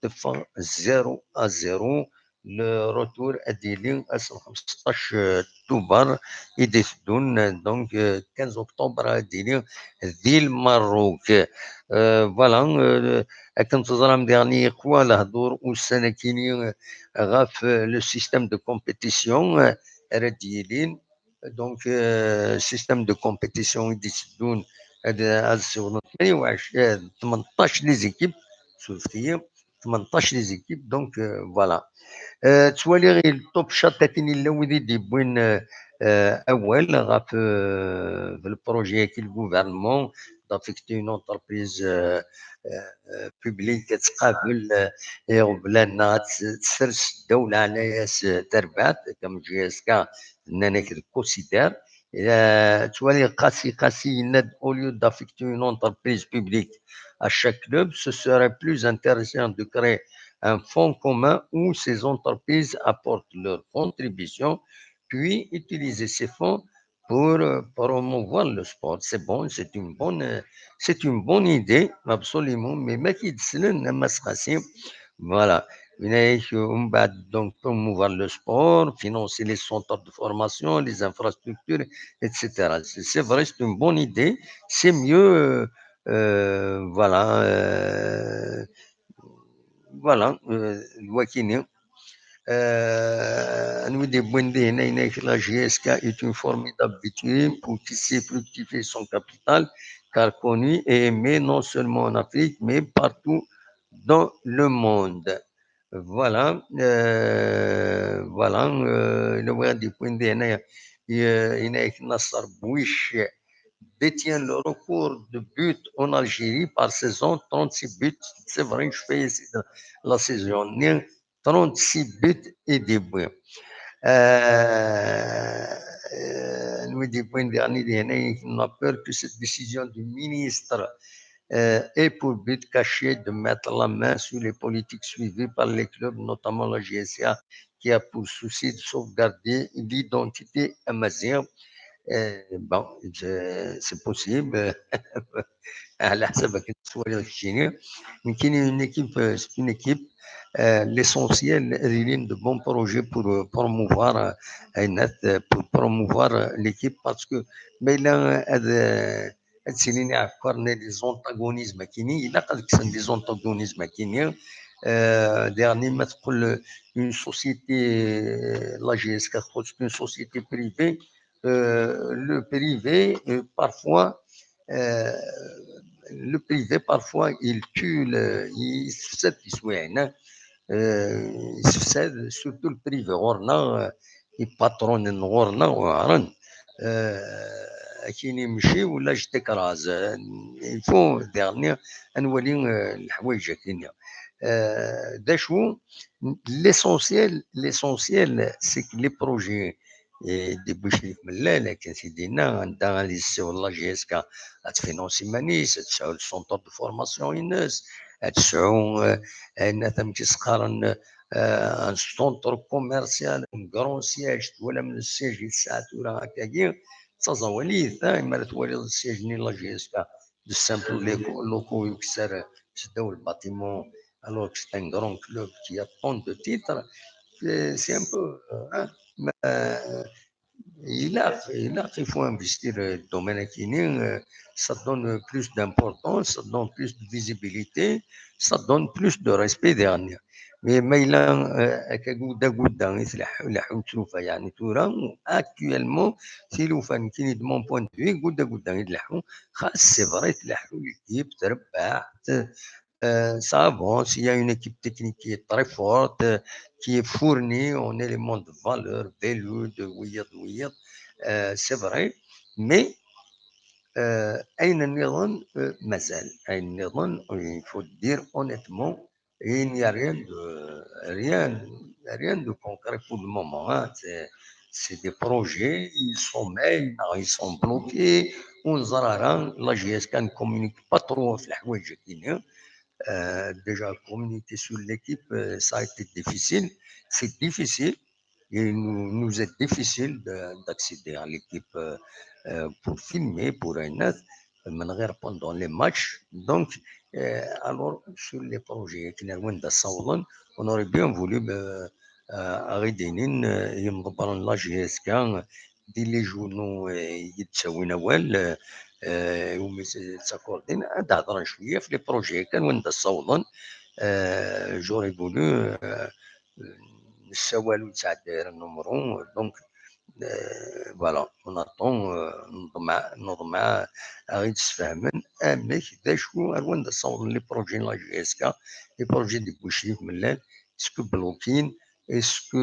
teffeɣ zéro à zéro. Le retour ad yili ass n xemseṭṭac Tubeṛ i d-iteddun, donc quinze octobre ad yili di Lmerruk. Voilà, akken teẓram diɣen yeqwa lehdur ussan-akini ɣef le système de compétition ara d-yilin. Donc système de compétition i d-iteddun ad ssiwḍen tmentac les équipes, surfet-iyi, tmentac les équipes. Donc voilà. Ttwaliɣ il Top Chat akken yella wid i d-yewwin awal ɣef le projet-agi, le gouvernement d'affecter une entreprise publique ad tqabel iɣeblan-nneɣ, ad tsers ddaw leɛnaya-s tarbaɛt, comme J S K nnan-ak d considère. Ttwaliɣ Qasi Qasi yenna-d, au lieu d'affecter une entreprise publique à chaque club, ce serait plus intéressant de créer un fonds commun où ces entreprises apportent leur contribution, puis utiliser ces fonds pour promouvoir le sport. C'est bon, c'est une bonne, c'est une bonne idée, absolument. Mais ma ki d-slen, ma se Voilà. Donc, promouvoir le sport, financer les centres de formation, les infrastructures, et cetera. C'est vrai, c'est une bonne idée. C'est mieux, euh, voilà, euh, voilà, euh, anwa i d-yewwin diɣen ayen-a, la J S K est une formidable vitrine pour tisser, fructifier son capital, car connu et aimé non seulement en Afrique, mais partout dans le monde. Voilà, euh, voilà, euh, le wadi Nasser Bouich détient le record de buts en Algérie par saison, trente-six buts. C'est vrai, je fais ici la saison, trente-six buts et des buts. Euh, euh, nous, des points derniers, on a peur que cette décision du ministre euh, et pour but caché de mettre la main sur les politiques suivies par les clubs, notamment la J S A, qui a pour souci de sauvegarder l'identité amazigh. Euh, bon, c'est possible. على حسب كي تسوالي داكشي. Mais كاين une équipe, c'est une équipe. Euh, l'essentiel, il y a de bons projets pour promouvoir, euh, pour promouvoir l'équipe, parce que mais là, euh, هاد السنين عكرنا les antagonismes كاينين، الا قال لك les antagonismes كاينين. آه، dernier ما تقول une société, la J S K, une société privée. Euh, le privé, euh, parfois, euh, le privé, parfois, il tue le, il se fait, hein. Euh, il se fait, surtout le privé. غورنا, euh, les patrons غورنا, غورنا. Euh, كاين يمشي ولا جدك راز. Il faut dernier, نولي, euh, الحوايج كاينين. Euh, d acu, l'essentiel, l'essentiel, c'est que les projets, et des bouches, mais là, là, كان سيدينا, عندها les, la J S K, ad tfinance iman-is, ad tesɛu le centre de formation ines, ad tesɛu, euh, ayen tam ki s-qqaren, euh, un centre commercial, un grand siège, twalam le siège i tesɛa tura akkagi, d taẓawalit, hein, mi ara twaliḍ le siège-nni n la J S K, de simples locaux, locaux i ukessar seddaw le bâtiment, alors que c'est un grand club qui a tant de titres. C'est, c'est un peu, euh, hein, mais, euh, il a, il a, il faut investir, euh, dans le domaine, euh, ça donne plus d'importance, ça donne plus de visibilité, ça donne plus de respect derrière. Mais, mais là, euh, akka gudda gudda i tleḥḥu, leḥḥu tlufa, يعني, tura, actuellement, tilufa, nekkini, de mon point de vue, gudda gudda i tleḥḥu. Xas, c'est vrai, tleḥḥu l'équipe, trebbeḥ, euh, ça avance, il y a une équipe technique qui est très forte, euh, qui est fournie en éléments de valeur, Belhoud, wiyaḍ, wiyaḍ, euh, c'est vrai, mais, euh, ayen nniḍen, euh, mazal, ayen nniḍen, il faut le dire honnêtement, il n'y a rien de, rien, rien de concret pour le moment, hein. C'est, c'est des projets, ils sont maigres, ils sont bloqués, ur neẓri ara, la J S K ne communique pas trop في الحوايج هكاين. Euh, déjà communiquer sur l'équipe, euh, ça a été difficile, c'est difficile. Il nous, nous est difficile de, d'accéder à l'équipe, euh, euh, pour filmer, pour un autre, من غير pendant les matchs. Donc, Euh, alors, sur les projets akken ar wanda ssawḍen, on aurait bien voulu, euh, euh, ad ɣ-d-inin, euh, yimḍebbren n la J S K, di les journaux, euh, i d-ttawin awal, euh, euh, iwumi s-, ttaqurdin, ad d-hedren cwiya ɣef les projets akken wanda ssawḍen. Euh, j'aurais voulu, euh, nessawal ur yettɛeddi ara numru, donc, euh, voilà, on attend, euh, neḍmeɛ, neḍmeɛ ad ɣ-d-sfehmen amek, d acu, ar wanda ssawḍen les projets n la J S K, les projets de Bouchif Mellal, est-ce que bloquin, est-ce que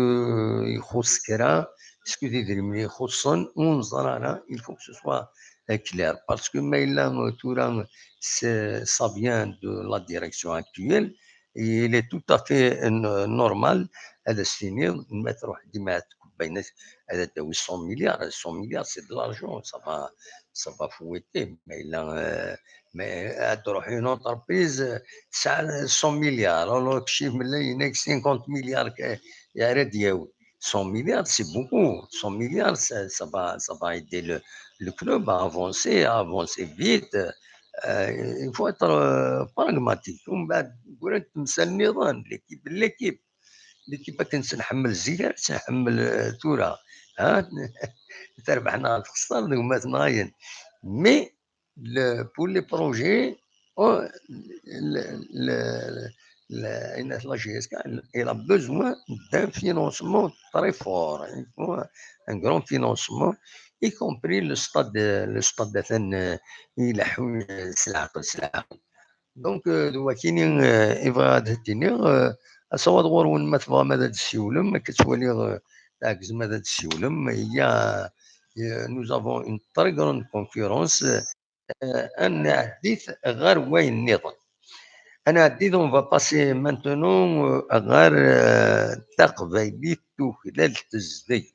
ixuṣ kra, est-ce que d idrimen ixuṣṣen, ur neẓri ara, il faut que ce soit, euh, clair, parce que ma yella, euh, tura, c'est, ça vient de la direction actuelle, il est tout à fait, euh, normal ad as-tiniḍ, ma truḥ dima tkebbayna ad d-tawi cent milliards, cent milliards, c'est de l'argent, ça va, ça va fouetter, mais là, euh, mais ad truḥ une entreprise, euh, tesɛa cent milliards, alors que chez Mlay, il y a cinquante milliards que, ara d-yawi. Cent milliards, c'est beaucoup. Cent milliards, ça, ça va, ça va aider le, le club à avancer, à avancer vite. Euh, il faut être, euh, pragmatique. ومن بعد, tura temsal nniḍen, l'équipe, l'équipe. L'équipe akken tt-nḥemmel zik, tt-nḥemmel, euh, tura. Ha? Terbeḥ neɣ txeṣṣer, d gma-tneɣ ayen. Mais le, pour les projets, oh, le, le, le, la J S K, elle a besoin d'un financement très fort. Il faut un, un grand financement, y compris le stade, le stade atan, euh, ileḥḥu s leɛqel, s leɛqel. Donc, euh, d wakini, euh, i bɣiɣ ad d-iniɣ, euh, asawaḍ ɣur-wen ma tebɣam ad d-ssiwlem, akka ttwaliɣ, euh, tɛegzem ad d-ssiwlem. Il y a, euh, nous avons une très grande concurrence. Euh, ad nɛeddi-t ɣer wayen nniḍen. Ad nɛeddi-t, on va passer maintenant, euh, ɣer, euh, taqbaylit tuklal tezdeg.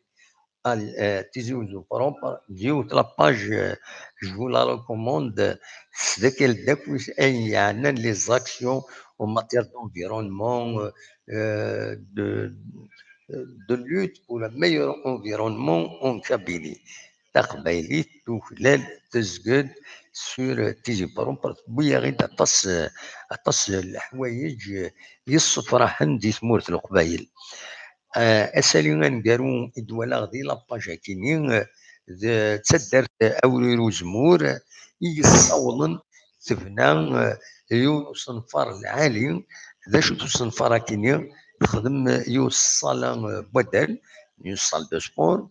Al-, euh, Tizi Uzzu propre, yiwet la page, euh, je vous la recommande, euh, s dakal d akk ayen yeɛnan les actions en matière d'environnement, euh, euh, de, de lutte pour un meilleur environnement en Kabylie. Taqbaylit tuklal tezged sur, euh, Tizi Propre, tewwi-yaɣ-id aṭas, euh, aṭas n leḥwayeǧ, euh, yessefraḥen di tmurt n Leqbayel. Euh, asalu aneggaru i d-walaɣ di la page-akini, euh, d taddart Awrir Uzemmur, euh, i yessawḍen tebna, euh, yiwen usenfar lɛali. D acu-t usenfar-akini? Texdem, euh, yiwet ṣṣala, euh, n waddal, une salle de sport,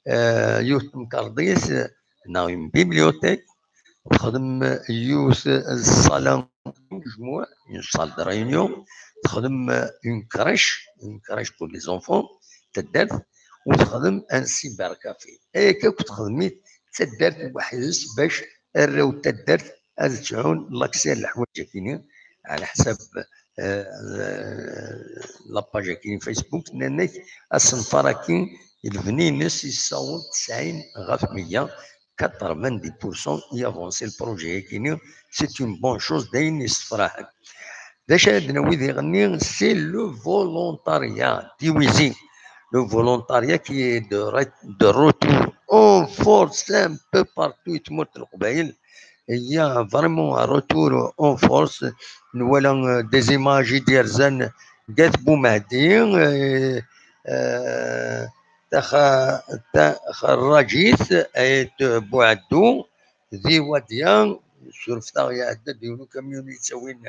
euh, yiwet temkarḍit, euh, neɣ une bibliothèque, texdem, euh, yiwet, euh, ṣṣala n ujmuɛ, une salle de réunion, texdem, euh, une crèche, une crèche pour les enfants, taddart, u texdem un cybercafé. Aya akk texdem-it taddart weḥd-s bac arraw n taddart ad sɛun l'accès ar leḥwayeǧ-akini, ɛla ḥsab, euh, euh, la page-akini Facebook, nnan-ak asenfar-agi, lebni-ines yessaweḍ tesɛin ɣef meyya, quatre-vingt-dix pour cent i avancé le projet-agi-ni, c'est une bonne chose, d ayen yessefraḥen. D acu ara d-nawi diɣenni? C'est le volontariat, Tiwizi. Le volontariat qui est de re-, de retour en force un peu partout i tmurt n Leqbayel. Il y a vraiment un retour en force. Nwala, euh, des images i d-yerzan deg At Bumehdi, euh, euh, taxa-, taxerrajit, Ayt Buɛeddu, di Wadya, surfet-aɣ, iɛedda-d yiwen ukamyun yettawin,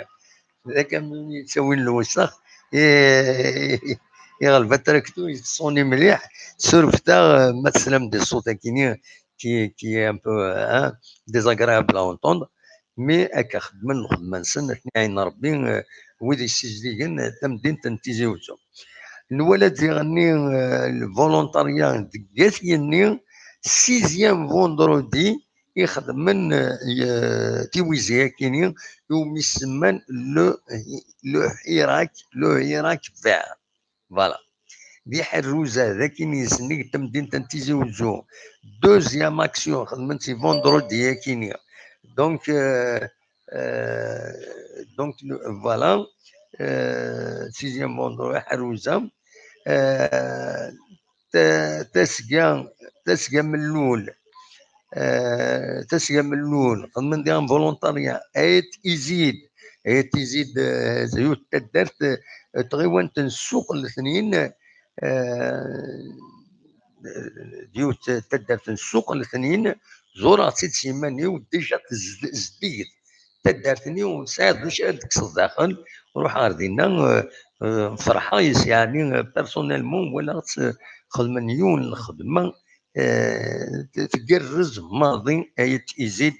d akamyun yettawin lewsex, i-, iɣleb atraktu, yettṣuni mliḥ, surfet-aɣ, ma teslam di ṣṣut-akini, qui, qui est un peu, hein, désagréable à entendre, mais akka xeddmen lxedma-nsen, ad ten-iɛin Rebbi, euh, wid yessizdigen, euh, tamdint n Tizi Uzzu. Nwala diɣenni, euh, le volontariat deg At Yenni, sixième vendredi, i xedmen, euh, y-, Tiwizi-akini, iwumi semman le, le Hirak, le Hirak vert. Voilà. Di Ḥerruza, d akin yesnig tamdint n Tizi Uzzu. Deuxième action, xedmen si vendredi akini. Donc, euh, euh, donc, le, voilà. Euh, sixième vendredi, Ḥerruza. Euh, ta-, tasga, tasga Mellul. Euh, tasga Mellul. Xedmen diɣen volontariat. Ayt Izid. Ayt Tizi d, eh, d yiwet taddart, eh, tɣiwant n Ssuq Letnin, eh, d yiwet taddart n Ssuq Letnin, zureɣ-tt-id s yiman-iw, déjà tezd-, zeddiget taddart-nni, ur tesɛiḍ d acu ara d-tekkseḍ daxel. Ruḥeɣ ɣer dinna, eh, eh, ferḥeɣ yes, yeɛni, eh, personnellement walaɣ-tt, eh, xedmen yiwen n lxedma, eh, t-, tgerrez maḍi, Ayt Tizi d,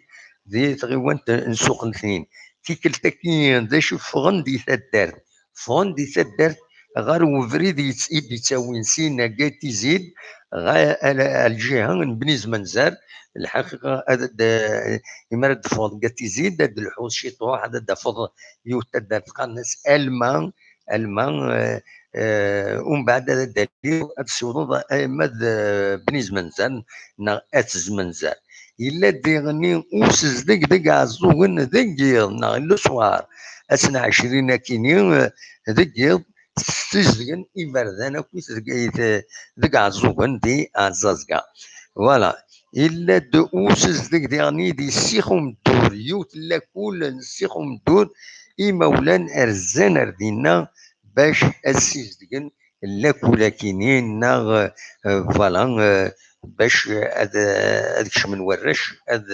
di tɣiwant n Ssuq Letnin. Tikkelt-agi d acu ffɣen di taddart? Ffɣen di taddart ɣer ubrid yett-, i d-yettawin syin akka Ayt Tizi, ɣer, ar, ar lǧiha n Bni Zmanzar, lḥaqiqa, ad, ad, imi ara d-teffɣeḍ deg Ayt Tizi, ad d-telḥuḍ ciṭuḥ, ad d-tafeḍ yiwet taddart qqaren-as Alma, Alma, eh, eh, umbeɛd ad d-taliḍ, ad tessiwḍeḍ arma d, eh, Bni Zmanzar neɣ At Zmanzar. Yella diɣenni usezdeg deg Iɛeẓẓugen deg yiḍ neɣ le soir, ass n ɛecrin akini, eh, deg yiḍ, ssizedgen iberdan akkit deg, deg Iɛeẓẓugen di Ɛeẓẓazga. Voilà. Yella-d usezdeg diɣenni di Six Umdur, yiwet n lakul n Six Umdur, imawlan rzan ar dinna bac ad ssizedgen lakul-akini, neɣ, eh, voilà, eh, bac ad, ad kecmen warrac, ad,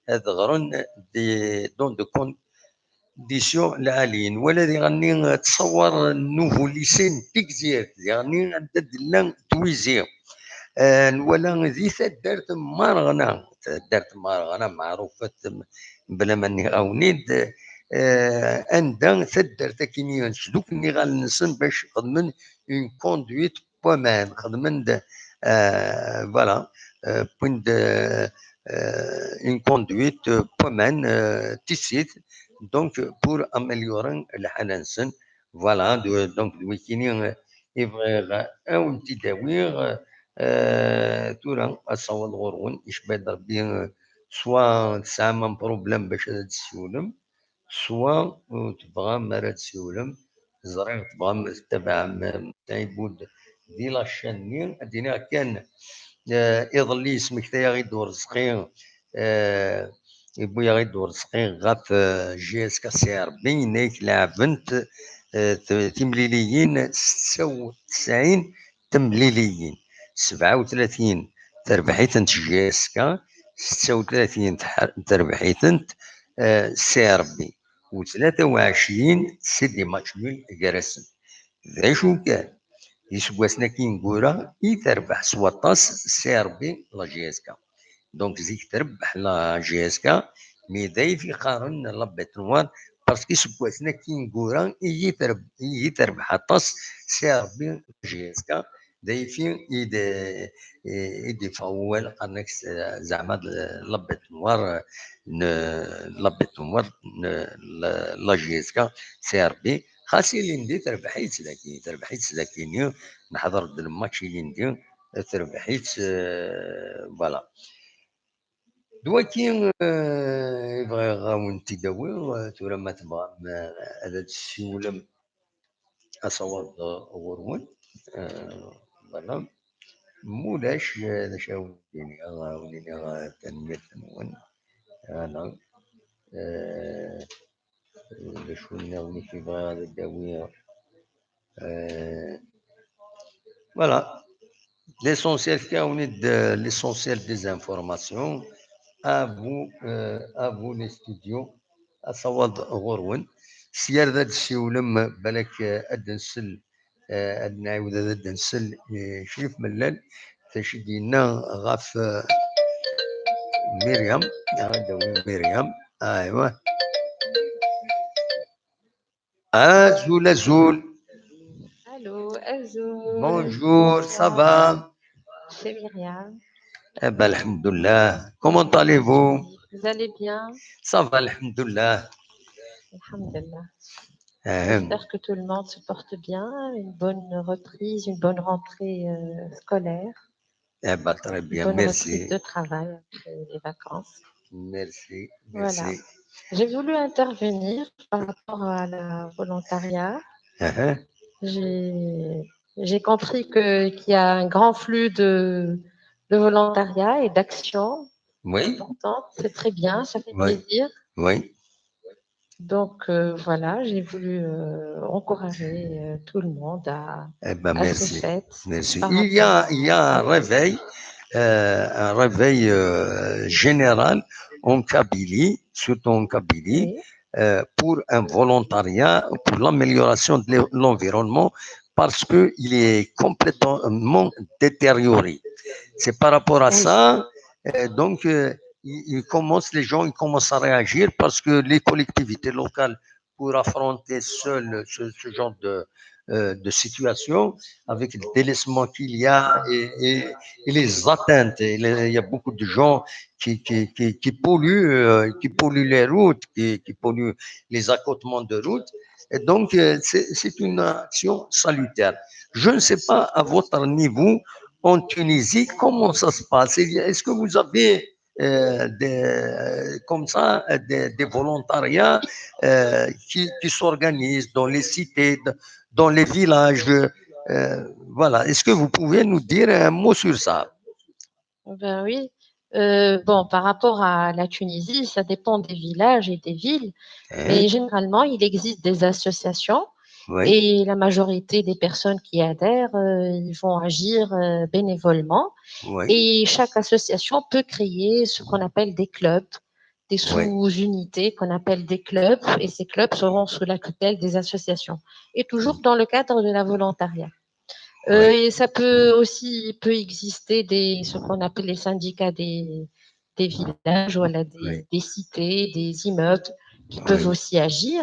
ad ɣren di, dans de conditions lɛaliyin. Wala diɣenni ttṣawar n nouveau lycée n Tigzirt, diɣenni anda d-tella twizi. Eh, nwala di taddart n Marɣna, taddart n Marɣna meɛrufet, bla ma nniɣ-awen-id, eh, anda taddart akini sduklen iɣallen-nsen bac xedmen une conduite n waman, xedmen-d, eh, voilà, eh, wwin-d, eh, une conduite n waman, eh, tissit, donc pour améliorer lḥala-nsen. Voilà, d-, donc d wikini, eh, i bɣiɣ ad wen-t-id-awiɣ, eh, tura asawaḍ ɣur-wen, icba-d Rebbi, eh, swa tesɛam un problème bac ad d-tessiwlem, swa ur tebɣam ara ad d-tessiwlem. Ẓriɣ tebɣam ad tettabaɛem, eh, Taibud di la chaîne-nni. Ad d-iniɣ kan, eh, iḍelli yesmekta-yaɣ-id Urezqi, eh, yewwi-yaɣ-id Urezqi ɣef, eh, J S K C R B, yenna-yak leɛbent, eh, t-, timliliyin, setta u tesɛin temliliyin, sebɛa u tlatin terbeḥ-itent J S K, setta u tlatin tḥ-, terbeḥ-itent, eh, C R B, u tlata u ɛecrin c'est des matchs nuls gar-asen. D acu kan, iseggasen-agi ineggura i terbeḥ s waṭas C R B la J S K. Donc zik terbeḥ la J S K, mais d ayt i qqaren la bête noire, parce que iseggasen-agi ineggura i yi-terb-, i yi-terbeḥ aṭas C R B la J S K, d ayt i d, i d-iffeɣ wawal, qqaren-ak s-, zeɛma d la bête noire n, la bête noire n la, la J S K C R B. Xas ilindi terbeḥ-itt dagi, terbeḥ-itt dagi-nni, neḥḍer-d lmatch ilindi, terbeḥ-itt, euh, voilà. D waki, euh, i bɣiɣ ad wen-t-id-awiɣ, euh, tura ma tebɣam, euh, ad d-tessiwlem asawaḍ, euh, ɣur-wen, euh, voilà. Mulac, euh, d acu ara wen-iniɣ, ad wen-iniɣ, euh, tanemmirt-nwen. Voilà. Euh, d acu nniḍen i bɣiɣ ad d-awiɣ? Euh, voilà. L'essentiel, fkiɣ-awen-id, euh, l'essentiel des informations. À vous, euh, à vous les studios. Asawaḍ ɣur-wen. Sya ar d ad d-ssiwlem, balak, euh, ad d-nsel, euh, ad nɛiwed ad d-nsel, euh, Crif Mellal, d acu i d-yenna ɣef, euh, Myriam. Ad d-awin Myriam. Aywa. Azul, azul. Allô, azul. Bonjour, ça va? C'est Myriam. Eh ben, alhamdoulilah. Comment allez-vous? Vous allez bien? Ça va, alhamdoulilah. Alhamdoulilah. Ahem. J'espère que tout le monde se porte bien. Une bonne reprise, une bonne rentrée, euh, scolaire. Eh ben, très bien, bonne reprise de travail après les vacances. Merci, merci. Voilà. J'ai voulu intervenir par rapport à la volontariat. Uh-huh. J'ai, j'ai compris que, qu'il y a un grand flux de, de volontariat et d'actions importantes. Oui. C'est très bien, ça fait plaisir. Oui. Donc euh, voilà, j'ai voulu euh, encourager euh, tout le monde à, Eh ben, à se merci. fête. Merci. par Il y a, rapport il y a un à- réveil, euh, un réveil euh, général en Kabylie, surtout en Kabylie, Oui. euh, pour un volontariat pour l'amélioration de l'e- l'environnement, parce qu'il est complètement détérioré. C'est par rapport à Oui. ça, euh, donc, euh, ils, ils commencent, les gens ils commencent à réagir parce que les collectivités locales, pour affronter seules ce, ce genre de, euh, de situation, avec le délaissement qu'il y a et, et- et les atteintes. Et les- il y a beaucoup de gens qui, qui, qui, qui polluent, euh, qui polluent les routes, qui, qui polluent les accotements de route. Et donc, euh, c'est c'est une action salutaire. Je ne sais pas, à votre niveau, en Tunisie, comment ça se passe. Est-ce que vous avez euh, des, comme ça, euh, des, des volontariats euh, qui, qui s'organisent dans les cités, d- dans les villages. Euh, voilà. Est-ce que vous pouvez nous dire un mot sur ça ? Ben oui. Euh, bon, par rapport à la Tunisie, ça dépend des villages et des villes, Hein ? mais généralement, il existe des associations Oui, et la majorité des personnes qui adhèrent, euh, ils vont agir euh, bénévolement. oui, Et chaque association peut créer ce qu'on appelle des clubs, des oui, sous-unités qu'on appelle des clubs, et ces clubs seront sous la tutelle des associations, et toujours dans le cadre de la volontariat. Euh, oui, et ça peut aussi peut exister des, ce qu'on appelle les syndicats des, des villages, voilà, des, oui, des cités, des immeubles qui peuvent oui, aussi agir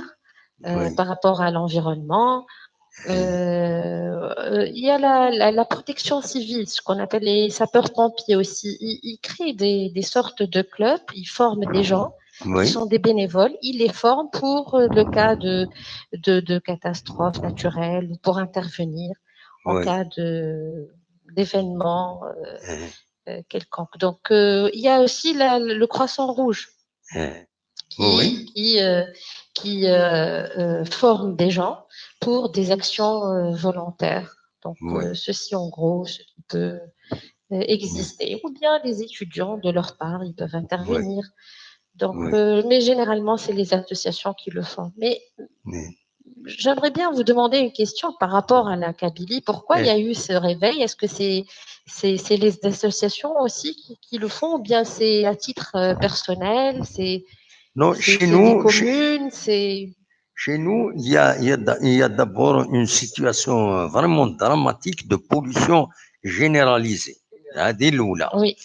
euh, oui. par rapport à l'environnement. Euh, euh, il y a la, la, la protection civile, ce qu'on appelle les sapeurs-pompiers aussi. Ils, ils créent des, des sortes de clubs, ils forment des gens qui Oui, sont des bénévoles, ils les forment pour euh, le cas de, de, de catastrophes naturelles ou pour intervenir en oui. cas de d'événements euh, Hein, euh, quelconques. Donc, euh, il y a aussi la- le Croissant Rouge hein. qui, Oui, qui, euh, qui euh, euh, forme des gens pour des actions euh, volontaires. Donc, oui, euh, ceci en gros, ce qui peut euh, exister. Ou bien les étudiants, de leur part, ils peuvent oui, intervenir. Donc, oui. euh, mais généralement, c'est les associations qui le font. Mais Mais j'aimerais bien vous demander une question par rapport à la Kabylie. Pourquoi il y eh, a eu ce réveil ? Est-ce que c'est c'est c'est les associations aussi qui, qui le font ou bien c'est à titre euh, personnel ? C'est non, c'est chez c'est des nous, chez, communes, c'est chez nous, il y a, il y a d'a- il y a d'abord une situation euh, vraiment dramatique de pollution généralisée. هذه الأولى. Oui,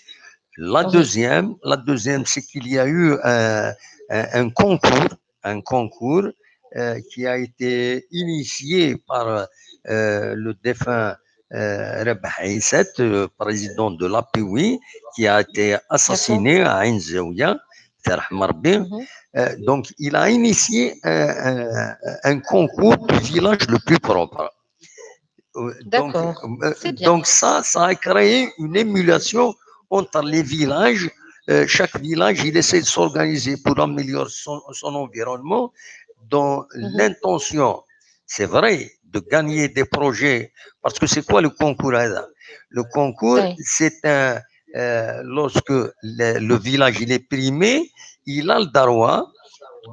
La oui, deuxième, la deuxième, c'est qu'il y a eu un, un- un concours, un concours euh, qui a été initié par euh, le défunt euh, Rabah Aissat, euh, président de l'A P W, qui a été d'accord. assassiné à Ain Zaouia, يرحم ربي. Mhm. Euh, donc, il a initié un, un- un concours du village le plus propre. Euh, Donc, D'accord, euh, c'est bien. donc ça, ça a créé une émulation entre les villages. Euh, chaque village, il essaie de s'organiser pour améliorer son, son environnement dans Mhm. l'intention, c'est vrai, de gagner des projets. Parce que c'est quoi le concours هذا ? Le concours, Oui, c'est un, euh, lorsque le, le village il est primé, il a le droit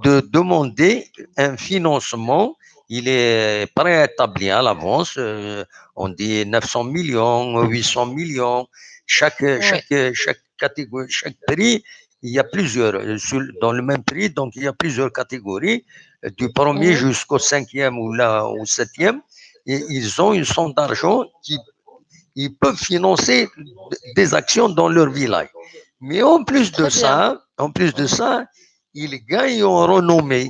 de demander un financement. Il est préétabli à l'avance. Euh, on dit neuf cents millions, huit cents millions. Chaque, oui, chaque, chaque catégorie, chaque prix, il y a plusieurs. Euh, sur- dans le même prix, donc il y a plusieurs catégories, euh, du premier mhm, jusqu'au cinquième ou là, au septième. Et ils ont une somme d'argent qui ils peuvent financer des actions dans leur village. Mais en plus de très bien. Ça, en plus de Mhm. Ça, ils gagnent en renommée.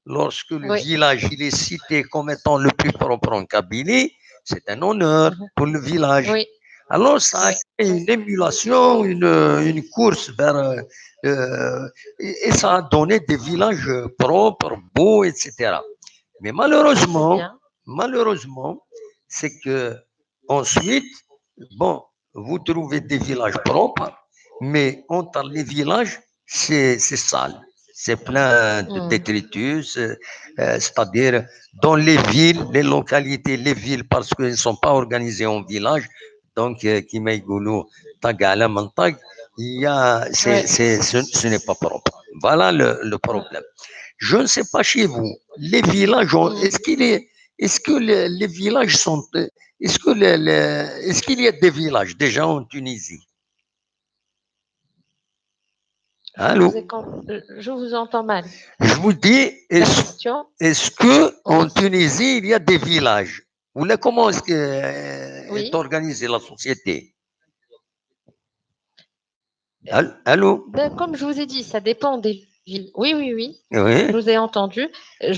Lorsque le Oui, village il est cité comme étant le plus propre en Kabylie, c'est un honneur mhm, pour le village. Oui, Alors, ça a oui, créé une émulation, une, une course vers... euh, euh, et, et ça a donné des villages propres, beaux, et cetera. Mais très malheureusement, bien. Malheureusement, c'est que ensuite, bon, vous trouvez des villages propres, mais entre les villages, c'est c'est sale. C'est plein de Hmm. Détritus, euh, euh, c'est-à-dire dans les villes, les localités, les villes, parce qu'ils ne sont pas organisés en village, donc, euh, كيما يقولوا طق على من طق, il y a, c'est, Ouais. C'est, ce, ce n'est pas propre. Voilà le, le problème. Je ne sais pas chez vous, les villages, ont- est-ce qu'il est, est-ce que les, les villages sont, est-ce que le- le- est-ce qu'il y a des villages déjà en Tunisie? Je Allô? vous ai com- euh, je vous entends mal. Je vous dis, La est-ce question, est-ce que en Tunisie, il y a des villages? Ou là, comment est-ce que euh, Oui. est organisée la société? Al- Allô? ben, comme je vous ai dit, ça dépend des villes. Oui, oui, oui. Oui, Je vous ai entendu.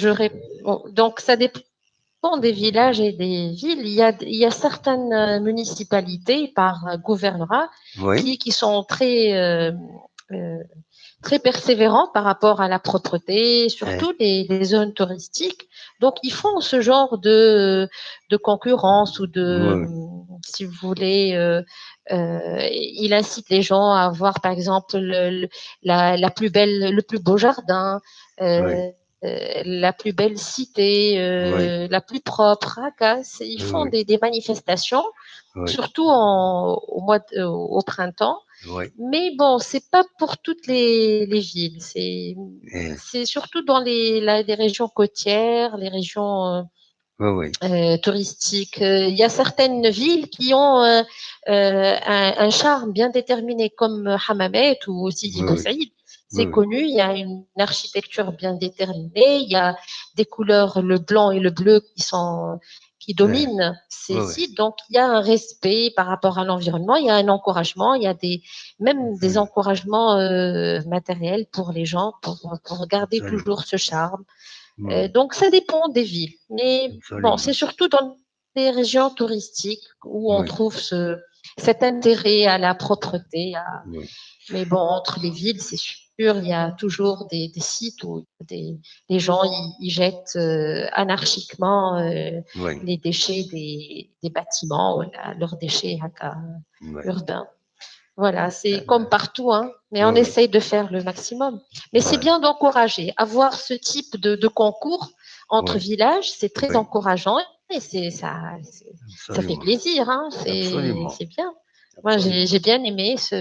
Je rép- bon, donc, ça dépend des villages et des villes. Il y a, il y a certaines euh, municipalités par euh, gouvernorat oui, qui, qui sont très, euh, euh, très persévérants par rapport à la propreté, surtout les, les zones touristiques. Donc, ils font ce genre de, de concurrence ou de, Oui. si vous voulez, euh, euh, il incite les gens à avoir, par exemple, le- le- la, la plus belle, le plus beau jardin, euh, Oui. euh, la plus belle cité, euh, la plus propre. Haka, c'est- ils font Oui. des, des manifestations, Oui. surtout en- au mois de- au printemps. Oui. Mais bon, c'est pas pour toutes les, les villes. C'est Eh, c'est surtout dans les, la- les régions côtières, les régions euh, oui, oui. euh, touristiques. Euh, Il y a certaines villes qui ont euh, euh, un, un charme bien déterminé, comme euh, Hammamet ou Sidi Oui, Bou oui. Saïd. Oui, C'est oui. Connu, il y a une architecture bien déterminée, il y a des couleurs, le blanc et le bleu qui sont qui dominent ces Oui, oui. sites. Donc, il y a un respect par rapport à l'environnement, il y a un encouragement, il y a des, même des Absolument. encouragements euh, matériels pour les gens, pour, pour garder Absolument. toujours ce charme. Oui, Euh, oui. donc, ça dépend des villes. Mais bon, Absolument. C'est surtout dans les régions touristiques où on Oui. trouve ce, cet intérêt à la propreté. À- Oui. Mais bon, entre les villes, c'est sûr, il y a toujours des, des sites où des, les gens ils, ils jettent euh, anarchiquement euh, Oui. les déchets des, des bâtiments, voilà, leurs déchets haka, Oui. urbains. Voilà, c'est Euh, comme partout, hein, mais on oui, oui. Essaye de faire le maximum. Mais c'est Ouais. Bien d'encourager. Avoir ce type de, de concours entre Oui. Villages, c'est très Oui. Encourageant et c'est ça, c'est- ça fait Absolument. Plaisir, hein, c'est Absolument. C'est bien. Moi, j'ai Absolument. J'ai bien aimé ce,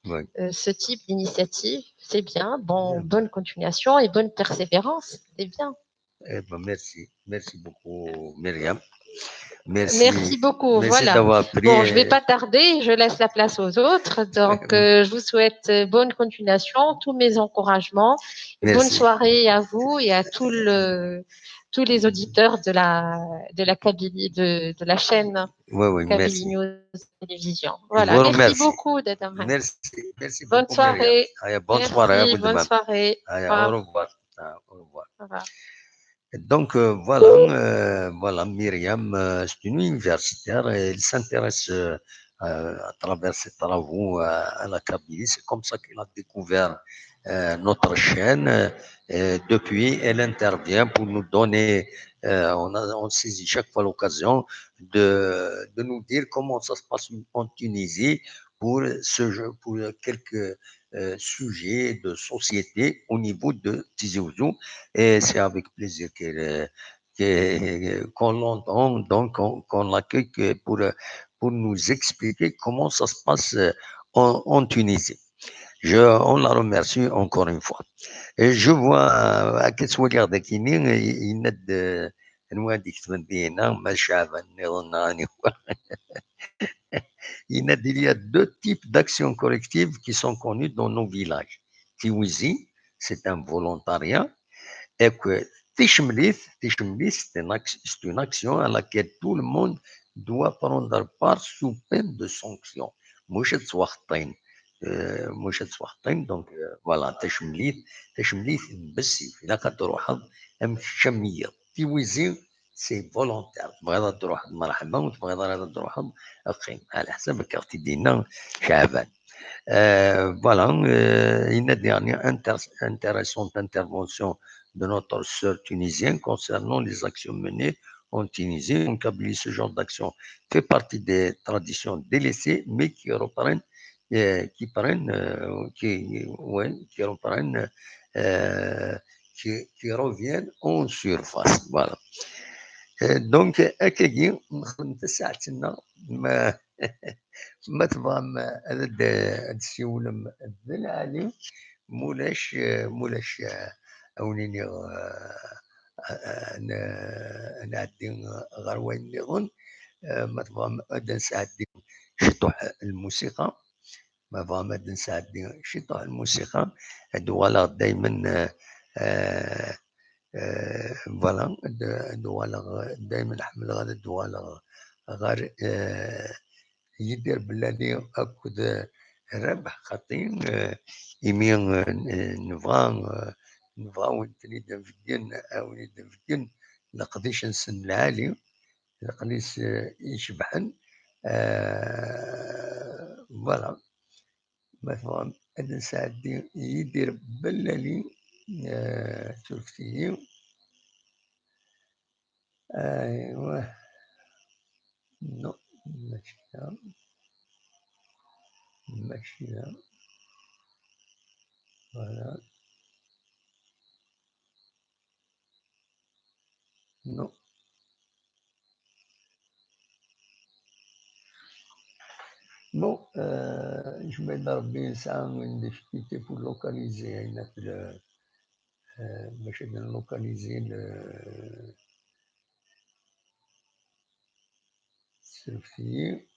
Oui. euh, ce type d'initiative. C'est bien. Bon, Bien. Bonne continuation et bonne persévérance. C'est bien. Eh ben, merci. Merci beaucoup, Myriam. Merci. Merci beaucoup. Merci Voilà. D'avoir pris. Bon, je vais euh, pas tarder. Je laisse la place aux autres. Donc, euh, je vous souhaite euh, bonne continuation, tous mes encouragements. Et bonne Merci. Soirée à vous et à tout le, tous les auditeurs de la, de la Kabylie, de, de la chaîne Oui, oui, Kabylie merci. News Télévision. Je Voilà. vous Merci remercie. Beaucoup, Dada Mohamed. Merci, merci Bonne beaucoup, Myriam. Soirée. Allez, bonne Merci, Soirée à vous Bonne demain. Soirée. Allez, Au revoir. Au revoir. Ah, au revoir. Au revoir. Donc euh, voilà, euh, voilà, Myriam, euh, c'est une universitaire et elle s'intéresse euh, euh, à travers ses travaux euh, à la Kabylie. C'est comme ça qu'elle a découvert euh, notre chaîne. Euh, et depuis, elle intervient pour nous donner, euh, on, a, on saisit chaque fois l'occasion de, de nous dire comment ça se passe en Tunisie pour, ce, pour quelques euh, sujets de société au niveau de Tizi Ouzou. Et c'est avec plaisir qu'elle euh, qu'on l'entend, donc qu'on l'accueille pour, pour nous expliquer comment ça se passe euh, en, en Tunisie. Je, on la remercie encore une fois. Et je vois à quest regarde qui il y a de il y a deux types d'actions collectives qui sont connues dans nos villages. Tiwizi, c'est un volontariat, et que Tichemlit, c'est une action à laquelle tout le monde doit prendre part sous peine de sanction. مش تسوحطين مش تسوحطين donc voilà. Tichemlit, Tichemlit, بس إلا قد روحض أم شمية. Tiwizi, c'est volontaire. تبغي غادي تروح مرحبا، وتبغي غادي تروح اقيم على حسب كارتي دينا شعبان. Euh, voilà, euh, une dernière inter intéressante intervention de notre sœur tunisienne concernant les actions menées en Tunisie. En Kabylie, ce genre d'action fait partie des traditions délaissées, mais qui reprennent, euh, qui prennent, euh, qui, ouais, qui reprennent, euh, qui, qui reviennent en surface. Voilà. Euh, donc, akkagi, nxdem tasaɛet-nneɣ, ma, ma tebɣam ad, ad tessiwlem d Lɛali, mulac, mulac, a wen-iniɣ, eh, eh, n-, nɛeddi ɣer wayen nniḍen. Eh, ma tebɣam ad d-nesɛeddi ciṭuḥ n lmusiqa, ma tebɣam ad d-nesɛeddi ciṭuḥ n lmusiqa, ad uɣaleɣ daymen, eh, eh, eh, voilà, ad, ad uɣaleɣ daymen, ḥemmleɣ ad uɣaleɣ ɣer, eh, Yidir Bellali akked, eh, Rabeḥ Xaṭi, eh, imi, eh, n-, nebɣa, eh, nebɣa a wen-ten-id-nbeggen, a wen-id-nbeggen leqdic-nsen lɛali, leqdic, eh, icebḥen. Eh, voilà. Ma tebɣam ad nesɛeddi Yidir Bellali, eh, surfet-iyi. Aywa. Non, mačči da. Mačči da. Voilà. Non. Bon, euh, je vais d'abord ça une difficulté pour localiser, hein, le, euh, mais je vais localiser le, surfet-iyi.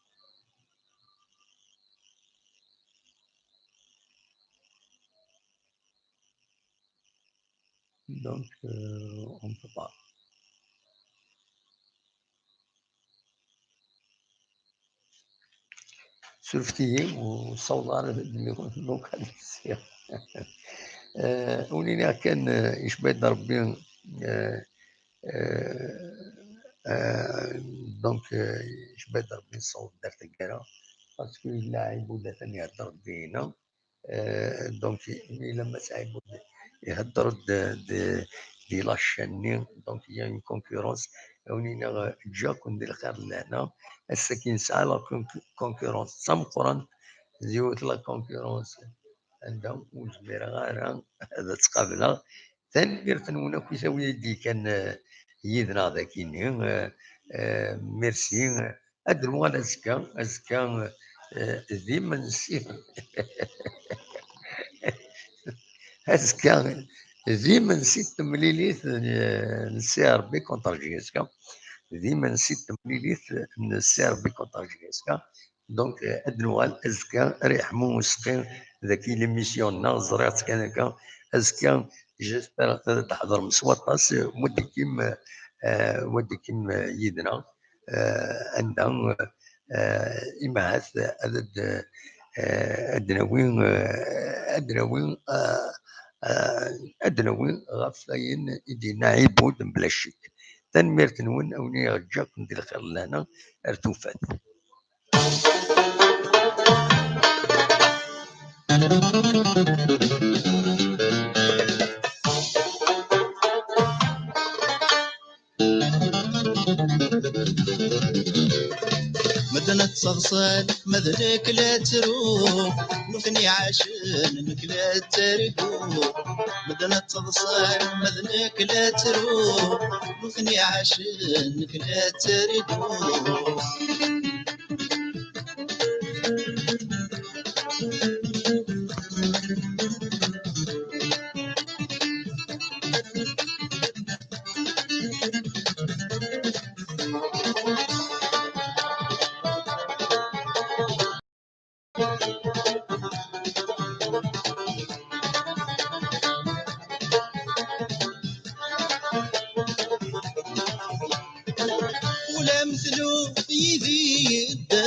Donc, euh, on peut pas. Surfet-iyi ur ssawḍeɣ ara ad d-localiser. Eh, ur iniɣ kan, eh, icba-d Rebbi, eh, eh, eh, donc, eh, icba-d Rebbi nessaweḍ-d ar taggara, parce que yella Ɛibud atan ihedder-d dinna. Eh, donc, imi lamma Saɛid ihedder-d di, di la chaîne-nni, donc, il y a une concurrence. A wen-iniɣ, eh, ǧǧiɣ-ken di lxir d lehna. Ass-agi nesɛa la con-, concurrence d tameqqrant, yiwet la concurrence anda ur zmireɣ ara ad tt-qableɣ. Tanemmirt-nwen akk i tawya i d-yekkan, eh, yid-neɣ dagi-nni. Eh, eh, merci. Ad nuɣal azekka, azekka, eh, d imensi. Azekka d imensi n temlilit n, n C R B contre J S K. D imensi n temlilit n C R B contre J S K. Donc, eh, ad nuɣal azekka, ara yeḥmu useqqi dagi l'émission-nneɣ, ẓriɣ-tt kan akka. Azekka, j'espère ad d-tḥeḍrem s waṭas, eh, wadikim, eh, wadikim, eh, yid-neɣ. Eh, anda, eh, imahat ad d-, eh, ad d-nawi, eh, ad d-nawi, eh, eh, ad d-nawi ɣef wayen i d-yenna Ɛibud, mebla ccek. Tanemmirt-nwen, a wen-iniɣ ǧǧiɣ-ken di lxir d lehna ar tufat. Medden ad ttaḍsan, ma d nekk la ttruɣ, nutni ɛacen, nekk la ttarguɣ. Medden ad ttaḍsan, ma d nekk la ttruɣ, nutni ɛacen, nekk la ttarguɣ. Ula m tluf yid-i yedda,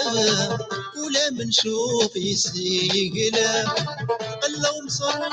ula m ncuf yis-i yegla. Alla umṣer,